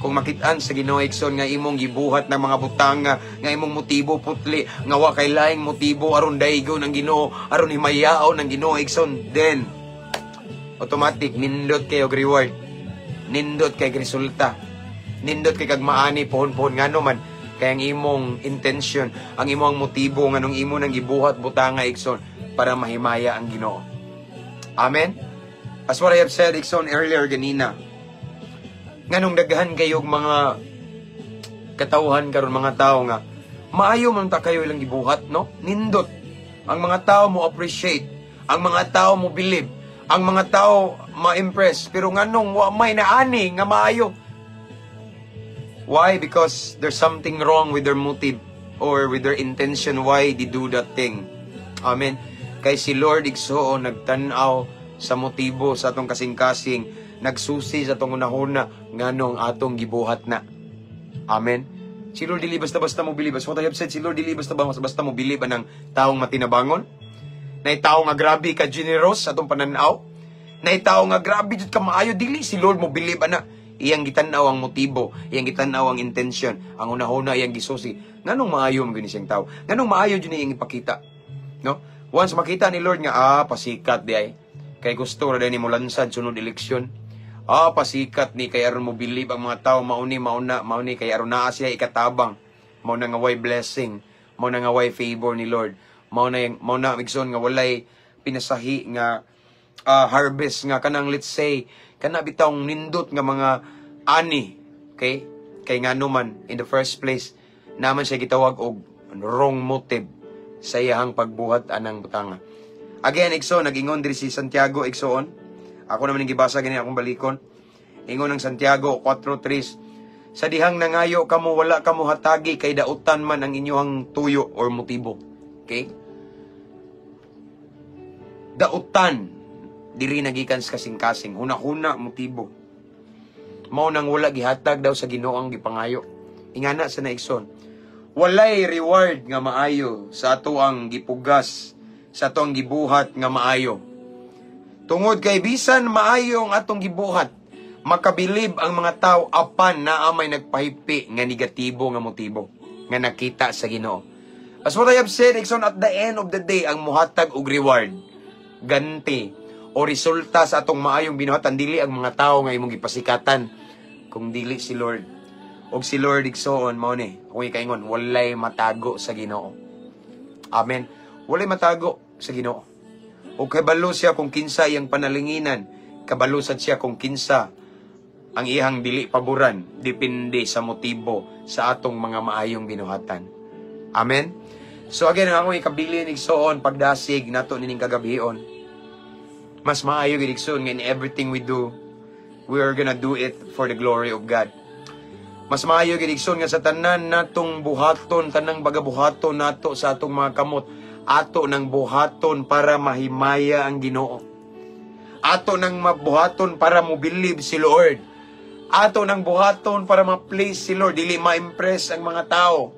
Kung makitaan sa Ginoo, igsoon, nga imong gibuhat ng mga butang nga imong motibo putli, nga wa kay laing motibo, aron daygon ang Ginoo, aron himayaon ang Ginoo, igsoon, then automatic nindot kayo og reward, nindot kay resulta, nindot kay kag maani pohon-pohon. Ngano man, kay ang imong intention, ang imong motibo nganong imo nang gibuhat butanga, igsoon, para mahimaya ang Ginoo. Amen. As what I have said, igsoon, earlier ganina, nganong daghan kayog mga katawhan karon, mga tao nga maayo man ta kayo ilang gibuhat, no? Nindot, ang mga tao mo appreciate, ang mga tao mo believe, ang mga tao ma-impress, pero nganong wa may naani nga maayo? Why? Because there's something wrong with their motive or with their intention why they do that thing. Amen. Kay si Lord, igsoon, nagtan-aw sa motibo sa atong kasing-kasing, nagsusi sa atong unahuna nganong atong gibuhat na. Amen. Si Lord dili basta-basta mo bilib. As what I have said, si Lord dili basta-basta mo bilib anang taong matinabangon. Na tao nga grabe ka generous sa atong pananaw. Na tao nga grabe jud ka maayo, dili si Lord mo bilib ana. Iyang gitan-aw ang motibo, iyang gitan-aw ang intention, ang unahuna iyang gisusi. Nganong maayo man gyud ni siyang tao? Nganong maayo jud iyang ipakita? No? Once makita ni Lord nga pasikat di ay kay gusto ra ni mo lansad sunod eleksyon. Pasikat ni kay aron mo bilib ang mga tao, mauni mauna mauni kay aron naa siya ikatabang. Mao na nga way blessing, mao na nga way favor ni Lord. Mao na yung, mao na, igsoon, nga walay pinasahi nga harvest nga kanang, let's say, kana bitawng nindot nga mga ani, okay? Kay ngano man, in the first place naman siya gitawag og wrong motive sa iyahang pagbuhat anang butanga. Again, igsoon, nag-ingon diri si Santiago, igsoon. Ako naman yung gibasa gani, akong balikon. Ingon ng Santiago 4:3, "Sa dihang nangayo kamo, wala kamo hatagi kay dautan man ang inyong tuyo or motibo." Okay? Dautan diri nagikan sa kasing-kasing, huna-huna, motibo. Mao nang wala gihatag daw sa Ginoo ang gipangayo. Ingana sa na, igsoon. Walay reward nga maayo sa ato ang gipugas, sa ato ang gibuhat nga maayo. Tungod kay bisan maayo ang atong gibuhat, makabilib ang mga tao, apan naa may nagpahipi nga negatibo nga motibo nga nakita sa Ginoo. As what I have said, igsoon, at the end of the day, ang muhatag og reward, ganti, o resulta sa atong maayong binuhatan, dili ang mga tao nga imong gipasikatan, kung dili si Lord. Og si Lord, igsoon, mao ni, kung ikaingon, walay matago sa Ginoo. Amen. Walay matago sa Ginoo. O kabalo siya kung kinsa iyang panalinginan, kabalo sad siya kung kinsa ang iyang dili paboran, depende sa motibo sa atong mga maayong binuhatan. Amen? So again, ang akong ikabilin, igsoon, pagdasig nato nining kagabhion. Mas maayo gid, igsoon, nga in everything we do, we are gonna do it for the glory of God. Mas maayo gid, igsoon, nga sa tanan natong buhaton, tanang bagabuhaton nato sa atong mga kamot, ato nang buhaton para mahimaya ang Ginoo. Ato nang mabuhaton para mobilib si Lord. Ato nang buhaton para ma-please si Lord, dili ma-impress ang mga tao.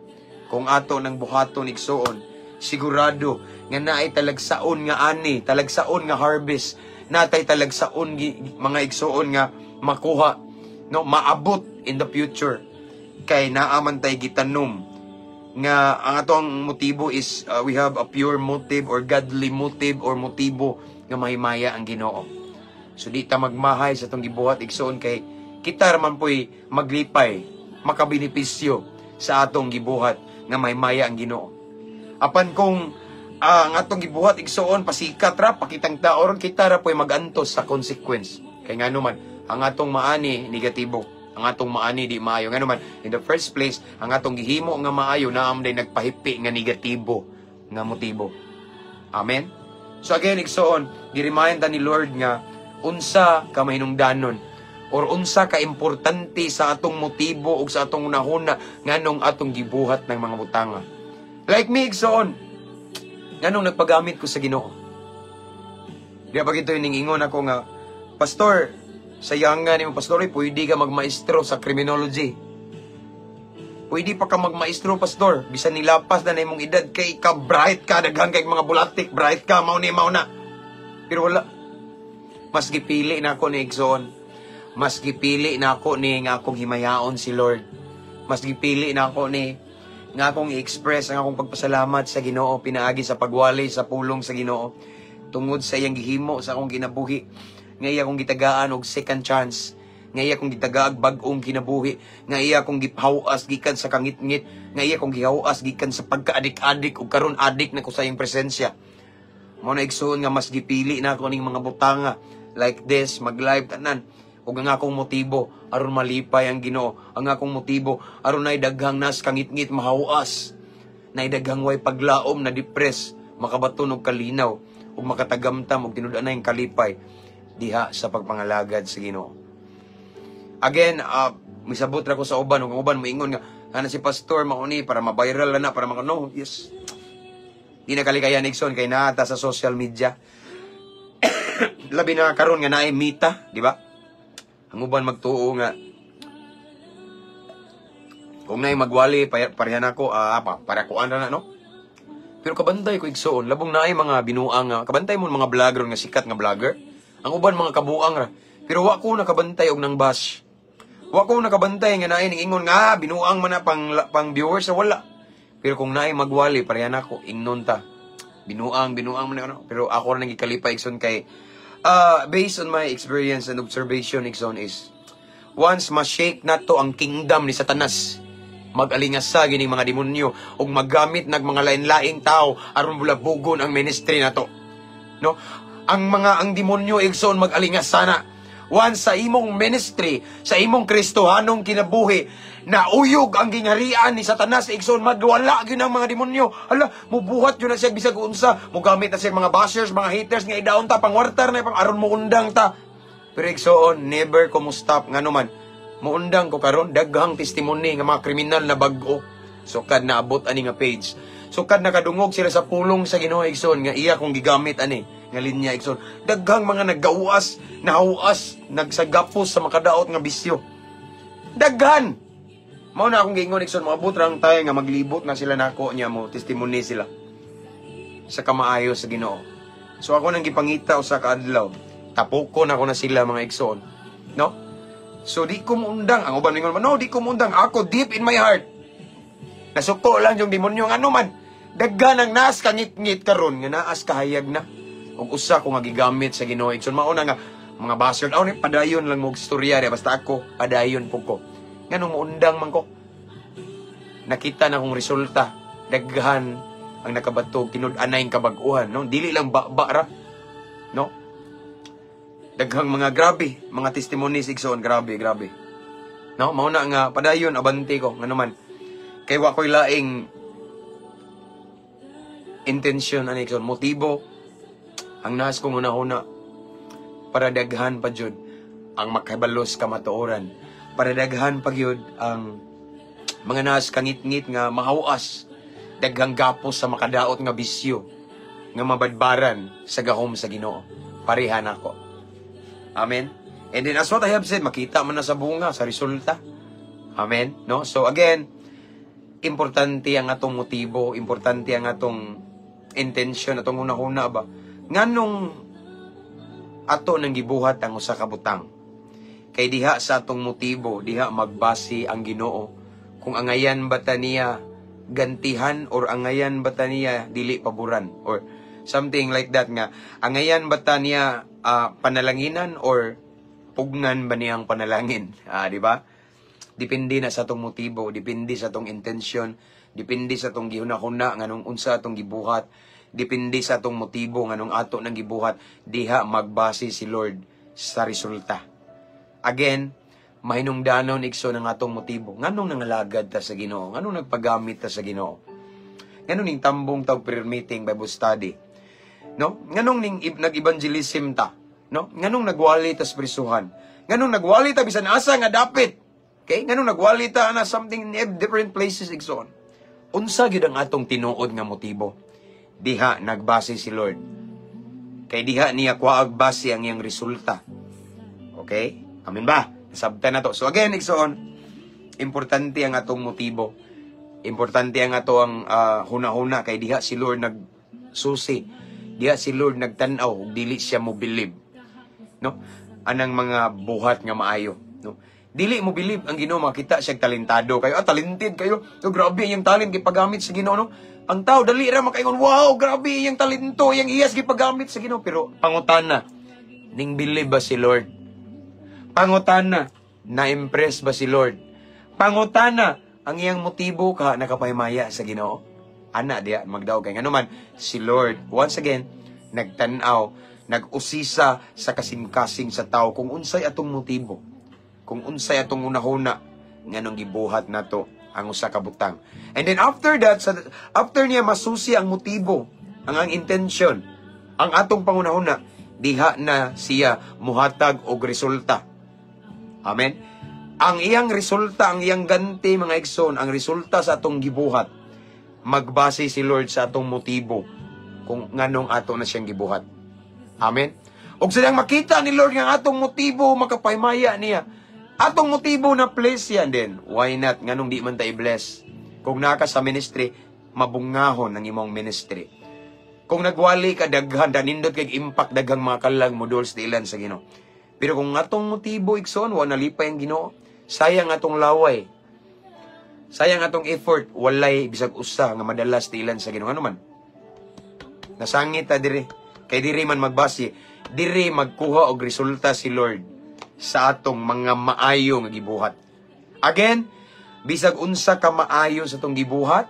Kung ato nang buhaton, igsoon, sigurado nga naay talagsaon nga ani, talagsaon nga harvest, natay talagsaon mga igsoon nga makuha, no, maabot in the future. Kay naa man tay gitanom nga ang atong motibo is we have a pure motive or godly motive or motibo nga mahimaya ang Ginoo. So di ta magmahay sa atong gibuhat, igsoon, kay kita raman po'y maglipay, makabenepisyo sa atong gibuhat nga mahimaya ang Ginoo. Apan kung ang atong gibuhat, igsoon, pasikat ra, pakitang tao ron, kita ra po'y magantos sa consequence. Kay ngano man, ang atong maani negatibo. Ang atong maani di maayo. Ngano man, in the first place, ang atong gihimo nga maayo naa man nagpahipi nga negatibo nga motibo. Amen? So again, igsoon, gi-remind ta ni Lord nga unsa ka mahinungdanon or unsa ka importante sa atong motibo ug sa atong hunahuna nganong atong gibuhat ng mga butanga. Like me, igsoon, nganong nagpagamit ko sa Ginoo. Di ba gito ning ingon ako nga, "Pastor, sayanga nimo, pastor, eh, pwede ka magmaestro sa criminology. Pwede pa ka magmaestro, pastor. Bisan nilapas na na imong edad kay ka bright ka, daghan kay mga bulatik, bright ka, mao ni mao na." Pero wala. Mas gipili na ako ni, igsoon. Mas gipili na ako ni nga akong himayaon si Lord. Mas gipili na ako ni nga akong i-express ang akong pagpasalamat sa Ginoo pinaagi sa pagwali sa pulong sa Ginoo tungod sa iyang gihimo sa akong kinabuhi, nga iya akong gitagaan og second chance, nga iya akong gitagaag bag-ong kinabuhi, nga iya akong gipahawas gikan sa kangitngit, nga iya akong gihawas gikan sa pagkaadik-adik, ug karon adik na ko sa iyang presensya. Mao na, igsoon, nga mas gipili na ako ning mga butanga like this, mag-live tanan, ug ang akong motibo aron malipay ang Ginoo, ang akong motibo aron nay daghang nas kangitngit mahawas, nay daghang way paglaom na depress makabaton og kalinaw ug makatagamtam og tinud-anay kalipay diha sa pagpangalagad sa Ginoo. Again, misabot ra ko sa uban ug ang uban moingon nga ana si pastor mao ni para ma-viral na para maka no, yes. Di na kalikayan, igsoon, kay naata sa social media. Labi na karon nga naay Meta, di ba? Ang uban magtuo nga kung naay magwali parehan ako para kuan ra na, no? Pero kabantay ko, igsoon, labong naay mga binuang nga kabantay mo mga vlogger nga sikat nga vlogger. Ang uban mga kabuang ra. Pero wa ko nakabantay og nang bash. Wa ko nakabantay nga naay ning ingon nga, "Ah, binuang man na pang viewers," sa wala. Pero kung naay magwali parehan ako, ingnon ta. Binuang, binuang man na, ano. Pero ako ra nang gikalipay, igsoon, kay based on my experience and observation, igsoon, is once ma-shake na to ang kingdom ni Satanas, mag-alingasa gining mga demonyo ug maggamit nag mga lain-laing tao aron bulabugon ang ministry nato. No? Ang demonyo, igsoon, mag-alingasa na. Once sa imong ministry, sa imong Kristohanong kinabuhi, nauyog ang gingharian ni Satanas, igsoon, magwala gyud ang mga demonyo. Hala, mubuhat gyud na siya bisag unsa, mugamit na siya mga bashers, mga haters nga idaon ta pangwartar na pang aron muundang ta. Pero igsoon, never ko mo stop, ngano man muundang ko karon, daghang testimony nga mga kriminal na bag-o. Sukad naabot ani nga page. Sukad nakadungog sila sa pulong sa Ginoo, igsoon, nga iya kong gigamit ani nga linya, igsoon. Daghang mga naggawas, nahuas, nagsagapos sa makadaot nga bisyo. Daghan. Mao na akong giingon, igsoon, moabot ra ang tayo nga maglibot na sila nako niya mo testimony sila sa kamaayo sa Ginoo. So ako nang gipangita usa ka adlaw. Tapoko na ko na sila, mga igsoon. No? So di ko muundang. Ang uban mingon, "No, di ko muundang." Ako, deep in my heart, nasuko lang yung demonyo, ano man. Daghan ang nas kangit-ngit karon nga naas kahayag na. Ug usa ko nga gigamit sa Ginoo. Igsoon, mao na nga mga basher, aw ni padayon lang mo og istorya diya, basta ako padayon po ko. Nganong muundang man ko? Nakita na kong resulta. Daghan Ang nakabato tinud-anay kabag-uhan, no? Dili lang ba ra, no? Daghang mga grabe, mga testimonies, igsoon, grabe, grabe. No, mao na nga padayon, abante ko ngano man kay wa ko'y laing intention ani, igsoon, motibo. Ang naas kong hunahuna, para daghan pa jud ang makabalos kamatuoran, para daghan pa gyud ang mga naas kangitngit nga mahawas, daghang gapos sa makadaot nga bisyo nga mabadbaran sa gahom sa Ginoo. Pareha nako. Amen. And then, as what I have said, makita man na sa bunga, sa resulta. Amen, no? So again, importante ang atong motibo, importante ang atong intention, atong hunahuna ba, nganong ato nang gibuhat ang usa ka butang. Kay diha sa atong motibo, diha magbase ang Ginoo kung angayan ba ta niya gantihan or angayan ba ta niya dili paboran or something like that, nga angayan ba ta niya panalanginan or pugnan ba niyang panalangin. Di ba? Depende na sa atong motibo, depende sa atong intention, depende sa atong gihuna-huna nganong unsa atong gibuhat, depende sa atong motibo nganong ato nang gibuhat, diha magbase si Lord sa resulta. Again, mahinungdanon, igsoon, ang atong motibo. Nganong nangalagad ta sa Ginoo? Nganong nagpagamit ta sa Ginoo? Nganong ning tambong tag prayer meeting, Bible study? No? Nganong ning nag-evangelism ta? No? Nganong nagwali ta sa prisuhan? Nganong nagwali ta bisan asa nga dapit? Okay? Nganong nagwali ta na something in different places, igsoon? Unsa gyud ang atong tinuod nga motibo? Diha nagbase si Lord. Kay diha niya kuhaag base ang iyang resulta. Okay? Amen ba? Nasabtan na to. So again, igsoon, importante ang atong motibo. Importante ang ato ang huna-huna kay diha si Lord nagsusi. Diha si Lord nagtan-aw ug dili siya mobilib. No? Anang mga buhat nga maayo, no? Dili mo bilib ang Ginoo makita siya talentado kayo. Ah, talented kayo. Oh, grabe iyang talent gipagamit sa Ginoo, no? Ang tao dali ra makaingon, "Wow, grabe iyang talento, iyang iyas gipagamit sa Ginoo." Pero pangutana, ning bilib ba si Lord? Pangutana, na-impress ba si Lord? Pangutana, ang iyang motibo ka nakapahimaya sa Ginoo? Ana diya magdaog kay ngano man si Lord once again nagtan-aw, nag-usisa sa kasing-kasing sa tao kung unsay atong motibo, kung unsay atong hunahuna nganong gibuhat nato ang usa ka butang. And then after that, after niya masusi ang motibo, ang intention, ang atong panghunahuna, diha na siya muhatag og resulta. Amen. Ang iyang resulta, ang iyang ganti, mga igsoon, ang resulta sa atong gibuhat, magbase si Lord sa atong motibo kung nganong ato na siyang gibuhat. Amen. Og silang makita ni Lord nga ang atong motibo makapahimaya niya. Atong motibo na place yan din. Why not? Nganong di man ta i-bless? Kung naka sa ministry, mabungahon ang imong ministry. Kung nagwali ka daghan, danindot kay impact, daghang mga kalag modol sa ilan sa Ginoo. Pero kung atong motibo, igsoon, wa nalipay ang Ginoo, sayang atong laway. Sayang atong effort, walay bisag usa nga madalas tiilan sa Ginoo. Ano man? Nasangit ta diri. Kay diri man magbase, diri magkuha og resulta si Lord sa atong mga maayo nga gibuhat. Again, bisag unsa ka maayo sa atong gibuhat,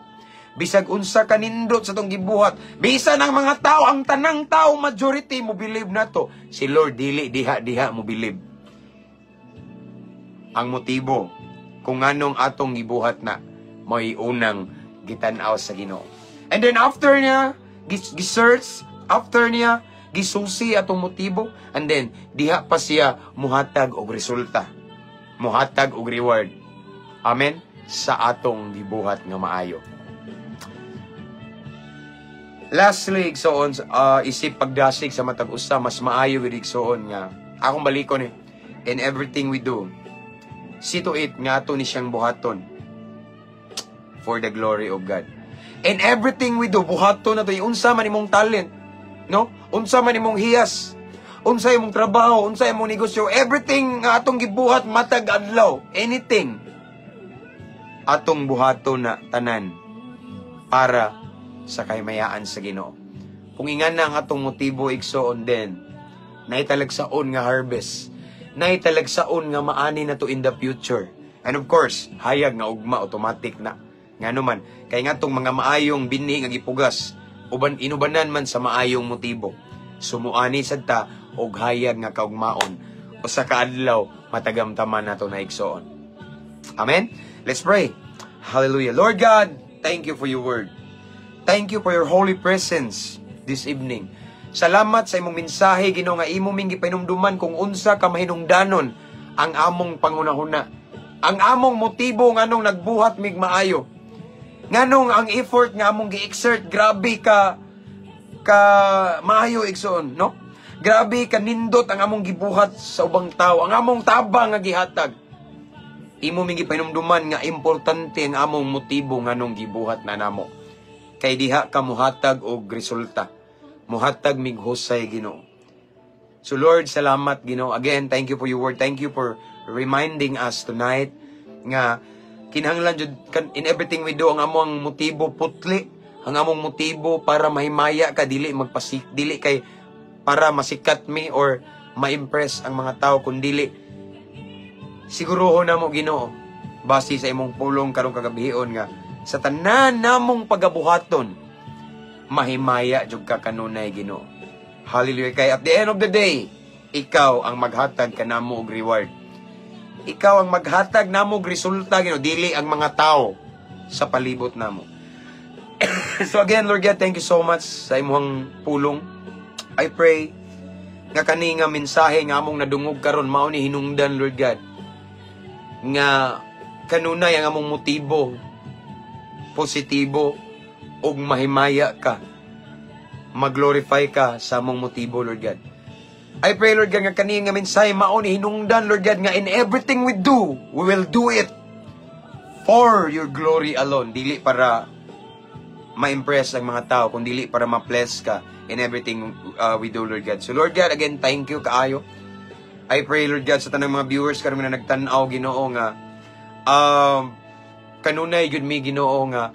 bisag unsa ka nindot sa atong gibuhat, bisan ang mga tao, ang tanang tao, majority mo believe nato, si Lord dili diha diha mo believe. Ang motibo kung anong atong gibuhat na mo'y unang gitan-aw sa Ginoo. And then after niya, gi-search, after niya, gisusi atong motibo, and then diha pa siya muhatag og resulta. Muhatag og reward. Amen? Sa atong gibuhat nga maayo. Lastly, igsoon, isip pagdasig sa matag usa, mas maayo gid, igsoon, nga akong balikon eh. In everything we do, see to it nga ato ni siyang buhaton for the glory of God. In everything we do, buhaton na to, unsa man imong talent, no? Unsa man imong hiyas, unsa imong trabaho, unsa imong negosyo, everything nga atong gibuhat matag adlaw, anything, atong buhaton na tanan para sa kahimayaan sa Ginoo. Kung ingana ang atong motibo, igsoon, then naitalagsaon nga harvest, naitalagsaon nga maani na to in the future. And of course, hayag nga ugma, automatic na. Ngano man, kay ngatong mga maayong binhi nga gipugas uban inubanan man sa maayong motibo. So muani sad ta og hayag nga kaugmaon. Usa ka adlaw matagamtaman nato na, igsoon. Amen. Let's pray. Hallelujah. Lord God, thank you for your word. Thank you for your holy presence this evening. Salamat sa imong mensahe, Ginoo, nga imo ming gipahinumduman kung unsa ka mahinungdanon ang among pangunahuna. Ang among motibo nganong nagbuhat mig maayo. Nganong ang effort nga among gi-exert, grabe ka ka maayo, igsoon, no? Grabe ka nindot ang among gibuhat sa ubang tao, ang among tabang nga gihatag. Imo ming gipahinumduman nga importante ang among motibo nganong gibuhat na namo. Kay diha ka muhatag og resulta. Muhatag mig husay, Ginoo. So Lord, salamat, Ginoo. Again, thank you for your word. Thank you for reminding us tonight nga kinahanglan jud in everything we do ang among motibo putli, ang among motibo para mahimaya ka, dili magpasik, dili kay para masikat mi or ma-impress ang mga tao, kundili siguruhon namo, Ginoo, base sa imong pulong karong kagabhion, nga sa tanan namong pagabuhaton mahimaya jud ka kanunay, Ginoo. Hallelujah. Kay at the end of the day, ikaw ang maghatag kanamo og reward. Ikaw ang maghatag namo og resulta, Ginoo, dili ang mga tao sa palibot namo. So again, Lord God, thank you so much sa imong pulong. I pray nga kani nga mensahe nga among nadungog karon mao ni hinungdan, Lord God, nga kanunay ang among motibo positibo ug mahimaya ka, mag-glorify ka sa among motibo, Lord God. I pray, Lord God, nga kani nga mensahe mao ni hinungdan, Lord God, nga in everything we do, we will do it for your glory alone, dili para ma-impress ang mga tao, kung dili para ma-bless ka in everything we do, Lord God. So Lord God, again, thank you kaayo. I pray, Lord God, sa tanang mga viewers karon nga nagtan-aw, Ginoo, nga kanunay gyud mi, Ginoo, nga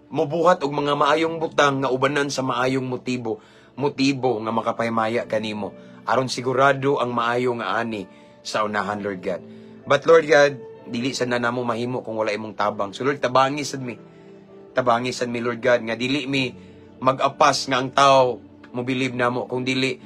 mobuhat og mga maayong butang nga ubanan sa maayong motibo, motibo nga makapahimaya kanimo, aron sigurado ang maayo nga ani sa unahan, Lord God. But Lord God, dili sad na namo mahimo kung wala imong tabang. So Lord, tabangi sad mi, tabangi sad mi, Lord God, nga dili mi mag-apas nga ang tao mo believe namo, kung dili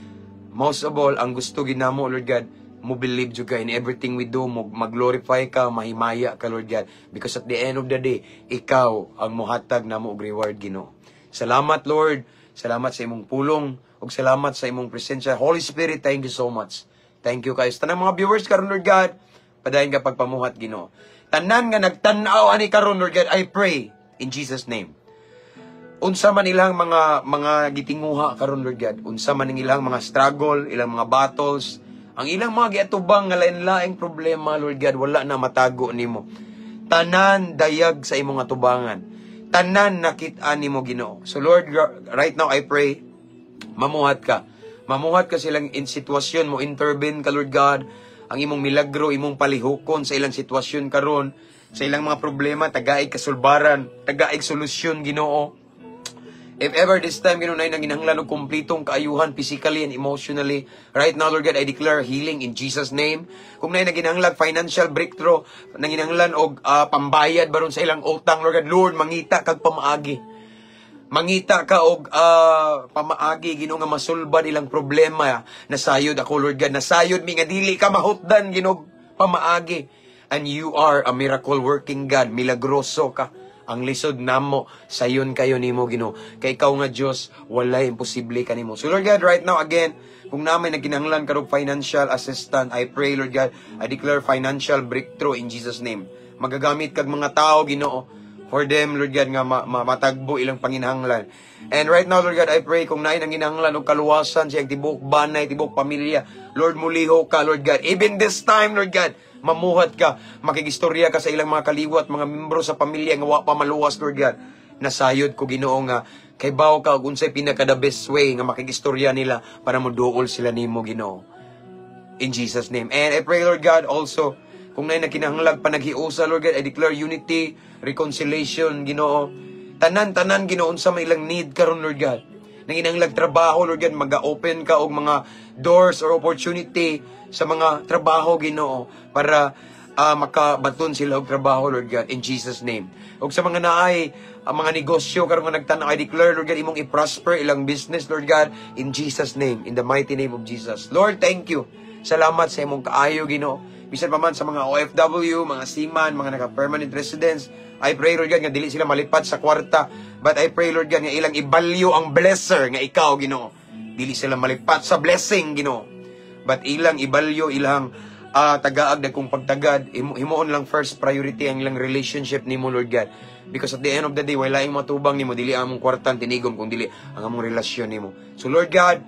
most of all ang gusto gid namo, Lord God, mo believe jud ka in everything we do, mo mag-glorify ka, mahimaya ka, Lord God, because at the end of the day, ikaw ang mohatag namo og reward, Ginoo. Salamat, Lord. Salamat sa imong pulong ug salamat sa imong presensya. Holy Spirit, thank you so much. Thank you kayo sa tanang mga viewers karon, Lord God. Padayon ka pagpamuhat, Ginoo. Tanan nga nagtan-aw ani karon, Lord God, I pray in Jesus' name, unsa man ilang mga gitinguha karon, Lord God, unsa man ang ilang mga struggle, ilang mga battles, ang ilang mga giatubang nga lain-laing problema, Lord God, wala na matago nimo. Tanan dayag sa imong atubangan. Tanan nakit-an nimo, Ginoo. So Lord, right now I pray, mamuhat ka. Mamuhat ka silang in sitwasyon mo, intervene ka, Lord God. Ang imong milagro, imong palihukon sa ilang sitwasyon karon, sa ilang mga problema, tagaig kasulbaran, tagaig solusyon, Ginoo. If ever this time, Ginoo, na nanginahanglan og kumplitong kaayuhan physically and emotionally, right now, Lord God, I declare healing in Jesus' name. Kung naay nanginahanglan financial breakthrough, nanginahanglan og pambayad baron sa ilang utang, Lord God, Lord, mangita kag pamaagi. Mangita ka og pamaagi, Ginoo, nga masulbad ilang problema. Nasayod ako, Lord God. Nasayod mi nga dili ka mahutdan, Ginoo, pamaagi. And you are a miracle working God. Milagroso ka. Ang lisod namo, sayon kayo nimo, Ginoo. Kay ikaw nga Dios, walay imposible kanimo. So Lord God, right now again, kung naa may nagkinahanglan karong financial assistance, I pray, Lord God, I declare financial breakthrough in Jesus' name. Magagamit kag mga tao, Ginoo, for them, Lord God, nga matagbo ilang panginahanglan. And right now, Lord God, I pray kung naay nanginahanglan og kaluwasan siyang tibuok banay, tibuok pamilya, Lord, muliho ka, Lord God. Even this time, Lord God, mamuhat ka, makigistorya ka sa ilang mga kaliwat, mga membro sa pamilya nga wa pa maluwas, Lord God. Nasayod ko, Ginoo, nga kay bawo ka og unsay pinaka the best way nga makigistorya nila para moduol sila nimo, Ginoo. In Jesus' name. And I pray, Lord God, also, kung naay nakinahanglag panaghiusa, Lord God, I declare unity, reconciliation, Ginoo. Tanan-tanan, Ginoo, unsa may ilang need karon, Lord God. Nanginahanglag trabaho, Lord God, maga-open ka og mga doors or opportunity sa mga trabaho, Ginoo, para Makabaton sila og trabaho, Lord God, in Jesus' name. Ug sa mga naay ang mga negosyo karon nga nagtan-aw, I declare, Lord God, imong i-prosper ilang business, Lord God, in Jesus' name, in the mighty name of Jesus. Lord, thank you. Salamat sa imong kaayo, Ginoo. Bisan pa man sa mga OFW, mga seaman, mga naka-permanent residents, I pray, Lord God, nga dili sila malipat sa kwarta. But I pray, Lord God, nga ilang ibalyo ang blesser nga ikaw, Ginoo. Dili sila malipat sa blessing, Ginoo. But ilang ibalyo, ilang tagaag dagkong pagtagad, himuon lang first priority ang ilang relationship nimo, Lord God. Because at the end of the day, wala laing matubang nimo, dili ang among kwartan tinigom, kung dili ang among relasyon nimo. So Lord God,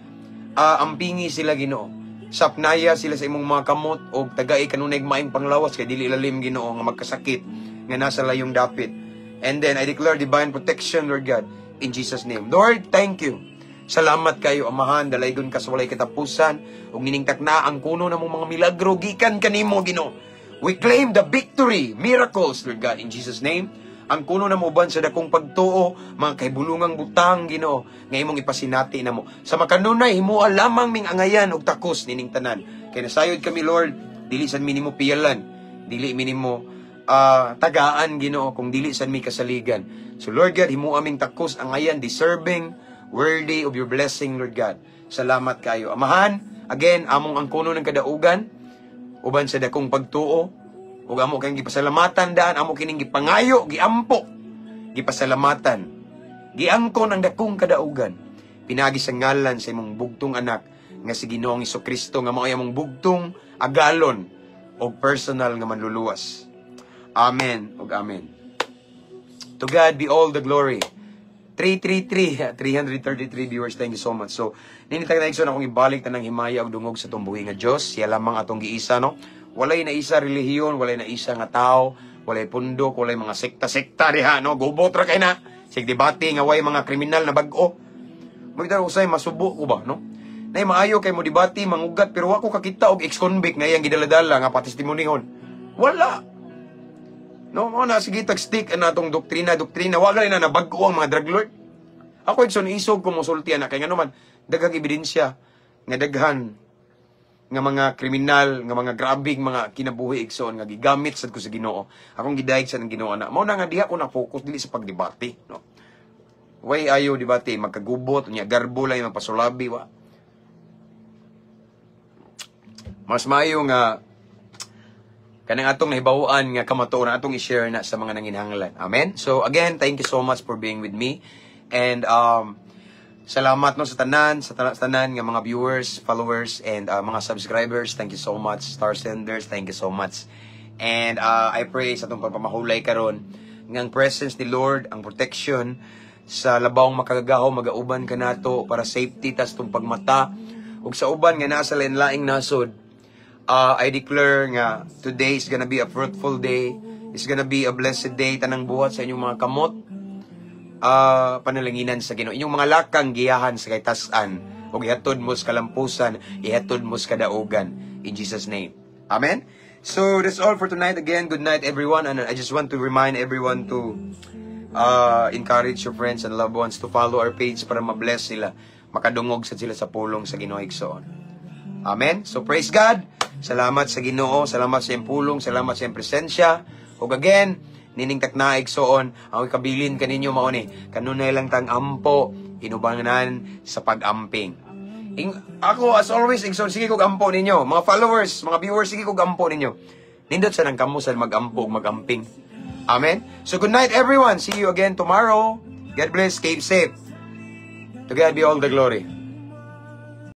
ampingi sila, Ginoo. Sapnaya sila sa imong mga kamot og tagai kanunay maayong panglawas kay dili lalim, Ginoo, nga magkasakit nga nasa layong dapit. And then I declare divine protection, Lord God, in Jesus' name. Lord, thank you. Salamat kayo, Amahan, dalaygon ka sa walay katapusan, ug niningtak na ang kuno namong mga milagro gikan kanimo, Ginoo. We claim the victory, miracles, Lord God, in Jesus' name. Ang kuno namo uban sa dakong pagtuo, mga kahibulungang butang, Ginoo, nga imong ipasinati namo. Sa makanunay, himoa lamang ming angayan og takos nining tanan. Kay nasayod kami, Lord, dili sad mi nimo piyalan, dili mi nimo tagaan, Ginoo, kung dili sad mi kasaligan. So Lord God, himoa ming takos angayan, deserving, worthy of your blessing, Lord God. Salamat kayo. Amahan, again, among ang kuno ng kadaugan, uban sa dakong pagtuo, ug amo kayong gipasalamatan daan, amo kining gipangayo, giampo, gipasalamatan, giangkon ang dakong kadaugan, pinagi sa ngalan sa imong bugtong anak, nga si Ginoong Kristo, nga mao'y among bugtong agalon, og personal nga manluluwas. Amen ug amen. To God be all the glory. 333, 333 viewers, thank you so much. So, ninitag na igsoon, akong ibalik tanang himaya og dungog sa tumbuhi nga Dios. Siya lamang atong giisa, no? Walay na isa relihiyon, walay na isa nga tao, walay pundok, walay mga sekta-sekta diha, no? Gubot ra kay na. Sig debate nga way mga kriminal na bag-o. Magdaro usay masubo ko ba, no? Nay maayo kay mo debate, mangugat, pero wa ko kakita og ex-convict nga iyang gidaladala nga patestimonihon. Wala. No, mo na sige tag stick ang atong doktrina, doktrina. Wa gali na nabag-o ang mga drug lord. Ako, igsoon, isog ko mosulti ana kay ngano man daghang ebidensya nga daghan nga mga kriminal, nga mga grabing mga kinabuhi, igsoon, nga gigamit sad ko sa Ginoo. Akong gidayeg sa ng Ginoo na. Mao na nga diha ko na focus dili sa pagdebate, no. Way ayo debate, magkagubot unya garbo lang yung magpasulabi wa. Mas maayo nga kanang atong nahibaw-an nga kamatuoran atong i-share na sa mga nanginahanglan. Amen. So again, thank you so much for being with me. And salamat, no, sa tanan nga mga viewers, followers and mga subscribers. Thank you so much. Star senders, thank you so much. And I pray sa atong pagpamahulay karon nga ang presence ni Lord, ang protection sa labawng makagagahom magauban kanato para safety tas atong pagmata ug sa uban nga naa sa lain-laing nasod. I declare nga today is gonna be a fruitful day. It's gonna be a blessed day. Tanang buhat sa inyong mga kamot, panalanginan sa Ginoo. Inyong mga lakang giyahan sa kaytas-an ug ihatod mo sa kalampusan, ihatod mo sa kadaugan, in Jesus' name. Amen. So that's all for tonight. Again, good night, everyone, and I just want to remind everyone to encourage your friends and loved ones to follow our page para ma-bless sila, makadungog sa sila sa pulong sa Ginoo, igsoon. Amen. So praise God. Salamat sa Ginoo, salamat sa iyang pulong, salamat sa iyang presensya. Ug again, nining takna, igsoon, ang kabilin kaninyo mao ni, kanunay lang tang ampo inubanan sa pag-amping. Ako, as always, igsoon, sige kog ampo ninyo. Mga followers, mga viewers, sige kog ampo ninyo. Nindot sa nang kamo sa mag-ampo ug mag-amping. Amen. So good night, everyone. See you again tomorrow. God bless. Keep safe. To God be all the glory.